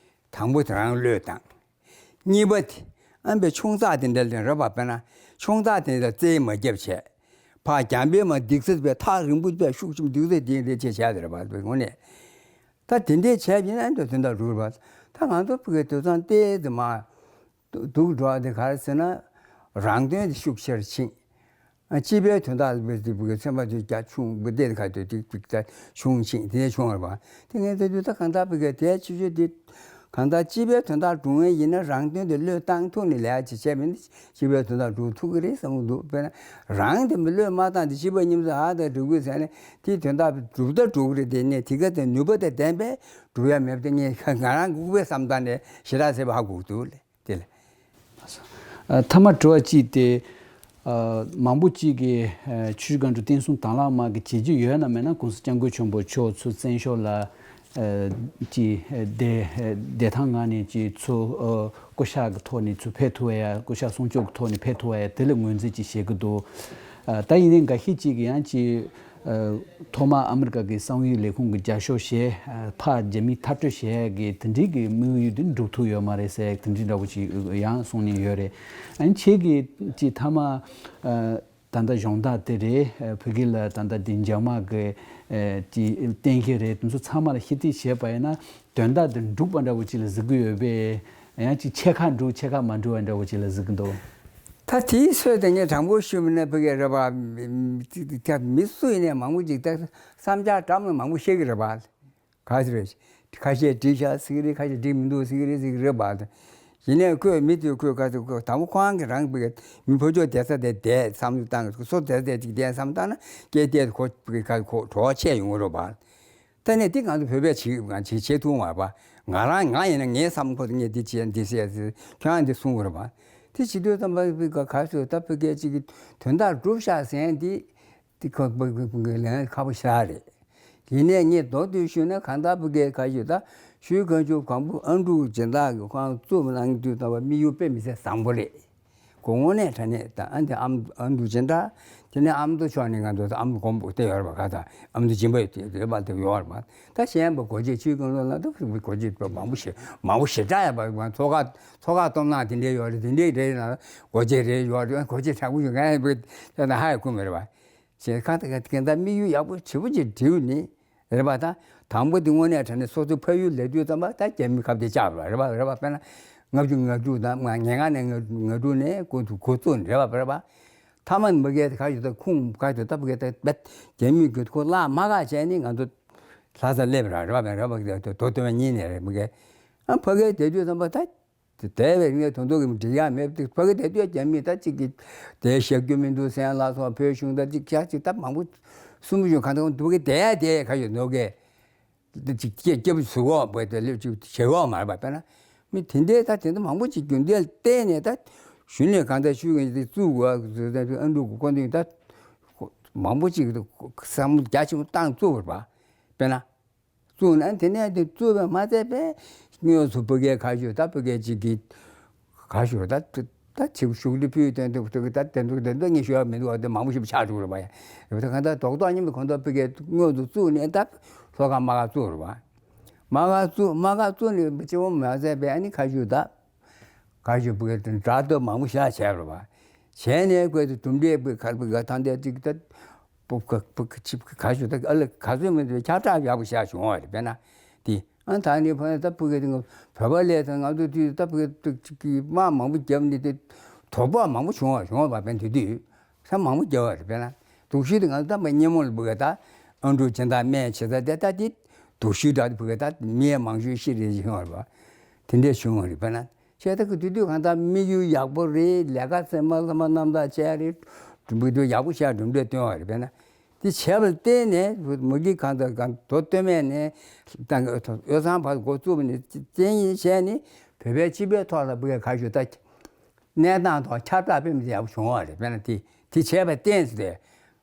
དང་པོ་དེ་རང་བློས་བཏང་། གཉིས་པ་དེ་ཨ་མའི་ཆུང་ཙག་དེ་འདྲ་ལ་རེད་པ། དཔེར་ན་ཆུང་ཙག་དེ་འདྲ་རྩེད་མ་རྒྱབ་བྱས། ཕ་རྒྱང་འབེན་མ་འདེགས་སེ་བའི་ཐག་རིང་པོ་བས་ཤུགས་ཆེན་པོ་འདེགས་སེ་དེ་འདྲ་བྱས་བྱས་དེ་རེད་པ། དངོས་གནས་ད་དེ་འདྲས་བྱས་ཡིན་ན་འདྲ་དོན་དག་རུ་རེད་པ། ད་ང་ཚོ་ཕ་གིའི་དུད་ཚང་ལྟས་དེ་མ་སྡུག་འགྲོ་བ་དེ་ག་རེ་ཟེར་ན་རང་དོན་དེ་ཤུགས་ཆེར་ཕྱིན། སྤྱི་པའི་དོན་དག་ལ་བས་དེ་བས་སེམས་པ་དེ་རྒྱ་ཆུང་བས་བལྟས་ཁ་དོད་ཏིག་ཏིག་ད་ཆུང་ཕྱིན་དེ་ཆུང་བར་བ་དེ་ངས་ད་དུས་ད་གང་ལྟར་བས་དེ་ཆུ་ཆུ་དེ་ གང་ལྟར་སྤྱི་པའི་དོན་དག་སྒྲུབ་མཁན་ཡིན་ན་རང་དོན་དེ་བློས་བཏང་ཐུབ་ནས་ལས་ཀ་ཅིག་བྱས་པ་ཡིན་ན་སྤྱི་པའི་དོན་དག་སྒྲུབ་ཐུབ་ཀྱི་རེད་བསམ་གྱི་འདུག་དཔེར་ན་རང་དེ་མི་བློས་མ་བཏང་དེ་སྤྱི་པ་མཉམ་དུ་ཨ་ད་སྒྲུབ་དགོས་ཟེར་ནས་དེའི་དོན་དག་སྒྲུབ་ད་སྒྲུབ་ཀྱི་རེད། དེ་ནས་དེ་ག་དེ་ནུས་པ་དང་ལྡན་པས་སྒྲུབ་ཡ་མེད་པ་དེ་ངས་ང་རང་ལྐུགས་པའི་བསམ་སྟངས་ནས་ཞེ་དྲག་ཟེར་བ་ཧ་གོ་གི་འདུག་ལེ། དེ་ལས། ཨ། མཐའ་མ་དྲི་བ་གཅིག་དེ། ཨ། མང་པོ་གཅིག་གིས་ཨ། ཆུ་བཞི་སྒང་དྲུག་བསྟན་སྲུང་དྭང་བླངས་དམག་གི་བྱས་རྗེས་ཡོད་ན་མེད་ན་༸གོང་ས་༸སྐྱབས་མགོན་ཆེན་པོ་མཆོག་ཚུར་བཙན་བྱོལ་ལ་ཨ། ཅིག་བདེ་བདེ་ཐང་ངང་ནས་ཅིག་ཚུར་ཨ། སྐུ་ཤག་གི་ཐོག་ནས་ཚུར་ཕེབས་ཐུབ་ཡ། སྐུ་ཤག་སྲུང་སྐྱོབ་ཀྱི་ཐོག་ནས་ཕེབས་ཐུབ་ཡ་དེ་ལ་ངོས་འཛིན་ཅིག་བྱེད་ཀྱི་འདུག་ཨ། ད་ཡིན་ནའི་འགའ་ཤས་ཅིག་གིས་ཡང་ཅིག་ཨ། ཐོག་མར་ཨ་མི་རི་ཀ་གི་གསང་བའི་ལས་ཁུངས་ཀྱི་རྒྱབ་སྐྱོར་བྱས། ཨ། ཕར་རྒྱ་མི་མཐར་སྐྲོད་བྱེད་ཡས་ཀྱི་དེ་འདྲའི་གི་དམིགས་ཡུལ་དེ་འགྲུབ་ཐུབ་ཡོད་མ་རེད་ཟེར་དེ་འདྲའི་འདྲ་བོ་ཅིག་ཡང་གསུང་མཁན་ཡོད་རེད། ཨ་ནི་ཁྱེད་ཀྱིས་ཅིག་མཐའ་མ། ཨ། ད་ལྟ་གཞུང་དག་དེ་རེད། ཨ། བོད་སྐད་ལ་ད་ལྟ་འདི་འཇབ་དམག་གི་ཨ། ཅིག་བསྟན་བཤིག་རེད། དེ་ཚོ་ཚང་མ་ལ་ཤེས་ཏིག་བྱས་པ་ཡིན་ན་དོན་དག་དེ་འགྲུབ་པ་འདྲ་བོ་ཅིག་ལ་གཟིགས་ཀྱི་ཡོད་པས། ཡང་ཅིག་ཕྱེད་ཀ་འགྲུབ་ཕྱེད་ཀ་མ་འགྲུབ་པ་འདྲ་བོ་ཅིག་ལ་གཟིགས་ཀྱི་འདུག་ད་དེའི་ཚོད་དེ་ངས་དྲང་པོ་ཞུས་པ་ན་ཕ་གི་རེད་པ། མི་སུ་ཡིན་ནའི་མང་པོ་ཅིག་ད་བསམ་འཆར་འདྲ་མིན་མང་པོ་བཤད་ཀྱི་རེད་པ། ག་ཚོད་རེད། ཁ་ཤས་འགྲིག་ཤག་ཟེར་གྱི་རེད། ཁ་ཤས་འགྲིག་མི་འདུག་ཟེར་གྱི་རེད་ཟེར་གྱི་རེད་པ། ཡིན་ནའི་ཁོས་མི་དེ་ཁོས་ག་ཚོད་ཁོས་དང་པོ་ཁོ་རང་གི་རང་ཕ་གི་མི་ཕོ་ཕྱོགས་བསྡད་ས་དེ་བསྡད་བསམ་བློ་བཏང་གི། སོ་བསྡད་ས་དེ་ཅིག་བསྡད་བསམ་བཏང་ན་སྐད་བལྟས་ཁོ་ཕ་གི་ཁ་ཁོ་གྲོགས་ཆེ་ཡོང་གི་རེད་པ། ད་ནས་འདི་ང་ཚོ་བོད་པས་བྱེད་ང་བྱེད་བྱེད་ཐུབ་མ་རེད་པ། ང་རང་ང་ཡིན་ན་ངའི་བསམ་ཁོ་ངས་འདི་བྱས་འདི་བྱས་ཟེར་ཁྱོད་རང་འདི་གསུང་གི་རེད་པ། དེ་བྱེད་དུས་ཙམ་པ་ཕ་གི་ག་ཚོད་ད་ཕ་གི་ཅིག་གི་དོན་དག་འགྲུབ་ཤག་ཟེར་འདི་འདི་ཁོ་ཕ་གི་ལན་ཁག་པོ་ཞེ་དྲག་རེད། ཡིན་ནའི་ངས་མདོར་བསྡུས་ཞུས་ན་གང་ལྟར་ཕ་གི་ག་ཞུ་ད་ཞུས་གང་ཞུ་གང་པོ་ཨ་འབྲུག་སྦྱིན་བདག་གི་ཁོང་བཙུགས་གནང་དུས་ཙམ་པ་དམིགས་ཡུལ་དཔེ་མི་སྲིད་བཟང་པོ་རེད། ཁོ་དངོས་གནས་དྲང་གནས་ད་ཨ་འདི་ཨ་མདོ་ཨ་མདོ་སྦྱིན་བདག་དེ་ནས་ཨ་མདོ་ཕྱོགས་ནས་ང་ཚོ་ཨ་མདོ་དགོན་པ་དེ་ཡོད་རེད་པ། ག་ད་ཨ་མདོ་སྦྱིན་པ་དེ་རེད་པ། དེ་ཡོད་རེད་པ། ད་གཞན་པ་སྒོ་འབྱེད་ཆོས་ཀུན་སློང་ལ་ད་སྒོ་འབྱེད་པ་མང་པོ་ཞེ་མང་པོ་ཞེ་དྲག་ཡོད་པ། ཚོགས་ཁག་ཚོགས་ཁག་སྟོབས་ན་དེ་འདྲའི་ཡོད་རེད། དེ་འདྲའི་རེད་ན་སྒོ་འབྱེད་རེད་ཡོད་རེད། སྒོ་འབྱེད་དྲག་པོ་ཞིག་ང་ཡང་བོད་ད་ཧ་ཡང་གོ་མི་རེད་པ། ཞེས་ཁ་ད་ག་དེ་ག་ད་དམིགས་ཡུལ་ཡག་པོ་ཆེ་པོ་ཅིག་བྲིས་ནི། རེད་པ། ད་དང་པོ་འདི་དངོས་གནས་དྲང་གནས་སོ་སོའི་ཕ་ཡུལ་ལ་དུས་ཙམ་པ་ད་རྒྱ་མི་ཁ་གཏད་བཅག་པ་རེད་པ། རེད་པ། དཔེར་ན་ལྔ་བཅུ་ང་དྲུག་དང་ང་ཉེར་ལྔ་ནས་ང་ང་དྲུག་ནས་འགོ་ཚུགས་འགོ་བཙུགས་ནས་རེད་པ། རེད་པ། མཐའ་མ་ནི་མ་གིའི་ག་ཞུ་ད་ཁུངས་ག་ཞུ་ད་ཕ་གི་ད་རྒྱ་མི་གི་ཁོ་གླགས་མ་ཁག་བྱས་ནས་ང་ཚོ་ལྷ་སར་སླེབས་ར་རེད་པ། རེད་པ། མ་གི་ད་དོ་དོ་དོན་གཉིས་ནས་རེད་མ་གི། ཨ་ཕ་གི་དེ་དུས་ཙམ་པ་ད། དེ་དེ་བས་ངས་དོན་དུ་གི་འགྲིག་ཡ་མེད་དེ་ཕ་གི་དེ་དུས་རྒྱ་མི་ད་ཅིག་གི་དེ་བཞག་རྒྱུ་མི་འདུག་ཟེར་ལ་སོགས་བོད་གཞུང་ད་ཅིག་ཁྱག་ཅིག་ད་མང་པོ་གསུམ་བཞུགས་གང་དང་འདུག་གི་དེ་དེ་ག་ཡོད་ནོ་གི་ད་ཅིག་སྐྱེ་སྐྱེ་བུ་ཟུག་འོག་བས་དེ་ལེབ་ཅིག་བྱེད་འོག་མ་རེད་པ། དཔེར་ན་མི་དེ་འདྲའི་ད་དེ་འདྲ་མང་པོ་ཅིག་རྒྱུ་འདིར་བལྟས་ནས་ད་གཞུང་ནས་གང་ལྟར་ཤུལ་གི་དེ་བཙུགས་དགོས་ཟེར་ད་ཨ་འབྲུག་གི་སྐུ་མདུན་ད་མང་པོ་ཅིག་བསམ་བློ་རྒྱ་ཆེན་པོ་བཏང་བཙུགས་པ་རེད་པ། དཔེར་ན། བཙུགས་ནས་དེ་ནས་དེ་བཙུགས་པས་མ་ཚད་པས་དངོས་སུ་ཕ་གིའི་ཁ་ཤོར་ད་ཕ་གིའི་ཅིག་གི་ཁ་ཤོར་ད་ད་ཅིག་ཤུགས་ལ་ཕུལ་དོན་དུ་ད་དེ་འདུག་དེ་འདུག་ངས་ཞུ་ཡག་མི་འདུག་དེ་མང་པོ་ཞིག་ཆགས་འགྲོ་རེད་པ། ཡ་ད་གང་ལྟར་རྡོག་རྡོག་མཉམ་དུ་གང་ལྟར་ཕ་གིའི་དངོས་སུ་བཙུགས་ནས་ད་ལྷོ་ཁ་དམག་སྒར་བཙུགས་རེད་པ། དམག་སྒར་བཙུགས་དམག་སྒར་བཙུགས་ནས་སྤྱི་བོ་མ་ཚད་པས་ཨ་ནི་ཁ་ཤོར་ད་ཁ་ཤོར་ཕ་གིའི་དེ་དྲག་སྟོབས་མང་པོ་ཞིག་བྱས་རེད་པ། བྱས་ནས་ཁོས་དེ་གྲུབ་འབྲས་ཕ་གི་ག་རེ་ཕ་གི་ད་ལྟ་ཅིག་ད། པུ་ཀ་པུ་ཀ་ཅི་པུ་ཀ་ག་ཞུ་ད་ཨ་ལ་ག་ཚོད་མི་འདུག་ཁྱབ་བསྒྲགས་ཡག་པོ་བྱས་བྱུང་བ་རེད། དཔེར་ན་དེ་ཨ་ད་ནི་ཕ་ད་ཕ་གི་དེ་ང་བོད་པ་ལས་ད་ང་ཚོ་དུས་ད་ཕ་གི་དམག་མང་པོ་བརྒྱབ་ནས་དེ་དོགས་པ་མང་པོ་བྱུང་བ་བྱུང་བ་བ་དཔེར་ན་དེ་དུས་ས་མང་པོ་བརྒྱབ་བ་རེད། དཔེར་ན་དུག་ཤུལ་དེ་ང་ཚོ་ད་མ་སྙེ་མོ་ལ་ཕ་གི་ད་ཨ་འབྲུག་སྦྱིན་བདག་སྨན་བྱེད་ས་དེ་ད་དེ་དུག་ཤུལ་འདྲ་དེ་ཕ་གི་ད་མི་མང་ཤོས་ཤི་རེ་བྱུང་བ་རེད་པ། དེ་འདྲས་བྱུང་བ་རེད། དཔེར་ན། བྱས་ད་ཁོ་དེ་དུས་གང་ལྟར་དམིགས་ཡུལ་ཡག་པོ་རེད། ལས་ཀ་ཚད་མ་ལྷག་མ་རྣམ་དག་བྱས་རེད། གྲུབ་འབྲས་ཡག་པོ་བྱས་གྲུབ་འབྲས་བཏོན་པ་རེད། དཔེར་ན་དེ་བྱས་པ་ལ་བརྟེན་ནས་མ་གི་གང་ལྟར་གང་མདོ་སྟོད་སྨད་ནས་ད་འོད་ཚང་བར་འགོ་བཙུགས་པ་ནས་བཙན་གཡེམ་བྱས་ནས་བོད་པའི་སྤྱི་པའི་ཐོག་ལ་བུ་གས་ག་ཞུ་ད་གནས་སྟངས་ཐོག་ཁྱབ་བསྒྲགས་དཔེ་མི་སྲིད་ཡག་པོ་བྱུང་བ་རེད། དཔེར་ན་དེ་དེ་བྱས་པ་བརྟེན་ཟེར་ཏེ་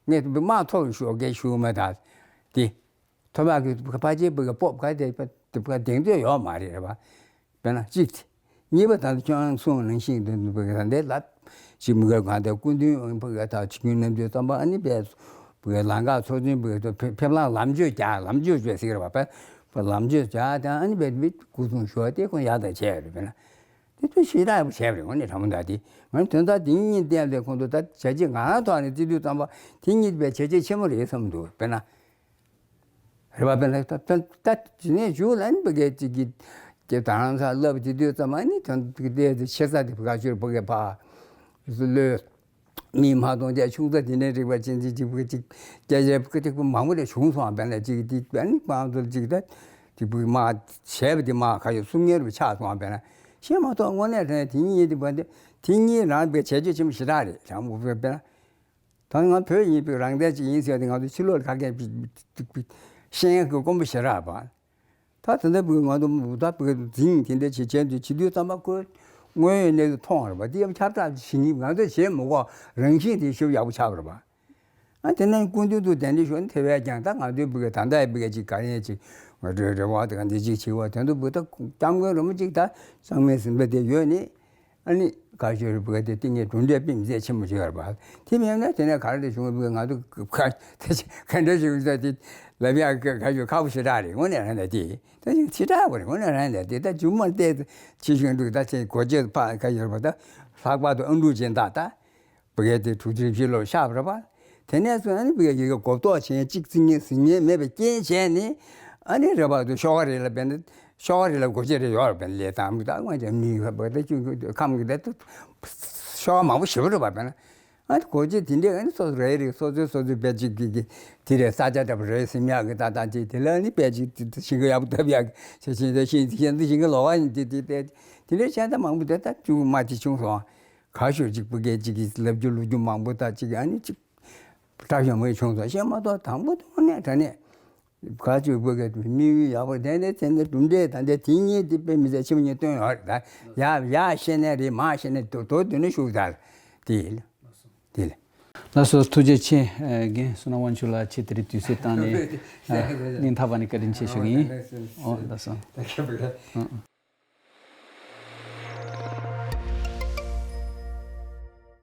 ངས་དམག་ཐོག་ལ་ཤོག་གེ་ཞུ་མ་ད་དེ། ཐོག་མ་གི་ཕལ་ཆེར་བུ་ག་སྤོབས་ག་དེ་བུ་ག་གདེང་ཚོད་ཡོད་མ་རེད་རེད་པ། དཔེར་ན་གཅིག་དེ། གཉིས་པ་ད་ལྟ་ཁྱོད་རང་གསུངས་ནང་བཞིན་དུ་བུ་ག་ད་ལྟའི་ལབ་ཅིག་མི་ག་གང་དེ་སྐུ་མདུན་བུ་ག་ད་ཆིག་སྐྱོང་གནང་དུས་ཙམ་པ་ཨ་ནི་བས་བུ་ག་ལམ་ཁ་ཚོགས་ཆུང་བུ་ག་ཕེབས་ལམ་ལམ་གཅོད་རྒྱག་ལམ་གཅོད་བྱས་ཟེར་གི་རེད་པ། ལམ་གཅོད་རྒྱག་དང་ཨ་ནི་བས་མི་སྐུ་སྲུང་ཞུ་བ་དེ་ཁོང་ཡག་ད་བྱས་རེད། དཔེར་ན། དེ་ཚོ་ཞེ་དྲག་བྱས་པ་རེད། དངོས་གནས་དྲང་མོ་ད་དེ་ང་དོན་དག་དེ་གཉིས་བསྟན་པའི་ཁོང་ཚོ་ད་བྱས་རྗེས་ང་རང་ཐོག་ནས་བརྩི་དུས་ཙམ་པ་དེ་གཉིས་པའི་བྱས་རྗེས་ཆེན་མོ་རེད་བསམ་འདུག་དཔེར་ན། རེད་པ། དཔེར་ན་ད་ད་ད་དེ་ནས་གཞུག་ལ་ནི་བུ་གས་ཅིག་གིས་དེ་ད་རང་ས་ལབ་བྱེད་དུས་ཙམ་པ་ནི་དོན་དེ་དེ་ཆེ་ས་དེ་བུ་ག་ཆུར་བུ་གས་ཕ་ལོས། མི་མ་གཏོང་བྱས་ཆུང་ཙག་དེ་འདྲའི་རིག་པ་ཅན་ཅིག་ཅིག་པུ་ཅིག་སྐད་ཆ་པུ་ཅིག་པུ་མང་པོ་རེ་བྱུང་སོང་བ། དཔེར་ན་ཅིག་དེ་དཔེར་ན་ཁོང་ཚོ་ཅིག་ད་ དེ་བུ་མ་བྱས་པ་དེ་མ་ཁ་ཡོད་སུམ་ངེར་བ་ཆགས་སོང་བ་བས་ན་ཤེས་མ་གཏོགས་དངོས་གནས་དྲན་དེ་གཉིས་དེ་བ་དེ་དེ་གཉིས་རང་བའི་བྱས་རྗེས་ཆེན་པོ་ཞེ་དྲག་རེད་དྲང་མོ་བས་ན། ད་ང་བོད་ཡིན་པའི་རང་བཙན་ཅིག་ཡིན་ཟེར་ཏེ་ང་ཚོ་ཕྱི་ལོགས་ལ་ཁ་སྐད་ཤེས་ཡོན་གྱི་དཀོན་པོ་ཞེ་དྲག་པ། ད་དེ་འདྲ་བུ་ང་ཚོ་ད་བུ་འཛིང་དེ་འདྲ་བྱེད་བྱས་དུས་བྱེད་དུས་ཙམ་པ་ཁོས་དངོས་ཡོད་གནས་ཚུལ་མཐོང་བ་རེད་པ། དེ་ཡང་ཁྱབ་བསྒྲགས་བྱེད་ཉིན་ང་ཚོས་བྱེད་མི་དགོས་རང་བཞིན་དེ་ཞིབ་ཡག་པོ་ཆགས་པ་རེད་པ། ཨ་དེ་ནས་སྐུ་མདུན་དུ་གདན་འདྲེན་ཞུ་ནས་དེ་བས་ཀྱང་ད་ང་ཚོའི་བུ་ག་ད་ལྟ་བུ་ག་ཅིག་ག་རེ་ཅིག་ང་ཚོའི་རེ་བ་དེ་ག་འདི་ཅིག་བྱེད་བ་དོན་དུ་བུ་ད་སྐྱབས་མགོན་རིན་པོ་ཆེ་ད་གཙང་མའི་ཟིན་པ་དེ་ཡོད་ནི། ཨ་ནི་བཀའ་ཤོད་རེ་བུ་ག་དེ་ཏིང་ངེ་གྲུབ་འབྲས་དཔེ་མི་སྲིད་ཆེན་པོ་ཞིག་ཡོད་རེད་པ། དེ་མིན་ན་དེ་ནས་ག་རེ་བྱུང་བུ་ག་ང་ཚོ་ག་དེ་ག་འདྲ་ཞིག་ད་དེ་ལབ་ཡག་ག་ཞུ་ཁག་པོ་ཞེ་དྲག་རེད། དངོས་གནས་རང་ལ་དེ་ད་ཅིག་ཚི་དྲག་པོ་རེད། དངོས་གནས་རང་ལ་དེ་ད་མཇུག་མ་བལྟས་ཆེ་ཞུ་འདུག་ད་ཅིག་གོ་ཆོད་ཕ་ག་ཡོད་རེད་པ། ད་ལྷག་པར་དུ་ཨ་འབྲུག་ཅན་ད་ད། བུ་གའི་དེ་དྲུག་ཅུ་རེ་བཞི་ལོ་ཤག་རེད་པ། དེ་ནས་བཟུང་ཨ་ནི་བུ་གའི་ཡི་གེ་གོ་རྟོགས་ཆེན་གཅིག་བརྩི་ངེས་ཟིན་ངེས་མེད་པའི་རྐྱེན་བྱས་ནས་ཨ་ནི་རེ་བ་དུ་ཤོག་རེ་ལ་བས་ན་ཤོག་རེ་ལ་སྒོ་ཕྱེ་རེ་ཡོད་རེད་པས་ན། ལས་དང་མི་དང་ང་ཅག་མི་ཡོད་པ་དེ་ཁམས་ཀྱི་དེ་ཤོག་མང་པོ་ཞེ་པོ་རེད་པ་བས་ན། ཨ་ནི་སྒོ་ཕྱེ་དེ་འདྲས་ཨ་ནི་སོ་སོ་རེ་རེ་སོ་སོའི་སོ་སོའི་དཔེ་གཅིག་གི་གི་དེ་རེ་ས་ཆ་འདྲ་པོ་རེ་ཟིན་ཡག་གི་ད་ད་དེ་དེ་ལ་ཨ་ནི་དཔེ་གཅིག་དེ་ཞིང་ཁ་ཡག་པོ་བཏབ་ཡག་གི་ཆ་ཆེན་དེ་ཤིང་དེ་ཤིང་དེ་ཞིང་ཁ་ལོག་ཡིན་དེ་དེ་དེ་དེ་འདྲས་བྱས་ད་མང་པོ་དེ་ད་བཅུ་མ་དེ་བྱུང་སོང་། ག་ཤོད་ཅིག་བུ་གའི་ཅིག་གིས་ལབ་རྒྱུ་ལོ་རྒྱུས་མང་པོ་དང་ཅིག་ཨ་ནི་ཅིག་དྲག་ཤོས་མ་བྱུང་སོང་ཤེས་མ་གཏོགས་དང་པོ་དངོས་གནས་དྲང་གནས་ག་ཅིག་བུ་གའི་དམིགས་ཡུལ་ཡག་པོ་དེ་ནས་དེ་ནས་གྲུབ་འབྲས་དང་དེ་དེ་གཉིས་དེ་དཔེ་མི་སྲིད་ཆེན་པོ་གཉིས་བཏོན་ཡོད་རེད། ད་ཡག་ཡག་ཤེས་ནས་རེད། མ་ཤེས་ནས་དོ་དོ་དུས་ནས་ཤུགས་དར་དེ་ཡིན་དེ་ལ། ལགས་སོ་ཐུགས་རྗེ་ཆེ། རྒན་བསོད་ནམས་དབང་ཕྱུག་ལགས་ཁྱེད་དེ་རིང་དུས་ཚོད་བཏང་ནས་སྙིང་ཐག་པ་ནས་བཀའ་དྲིན་ཆེ་ཞུ་གི་ཡིན། ཨོ་ལགས་སོ།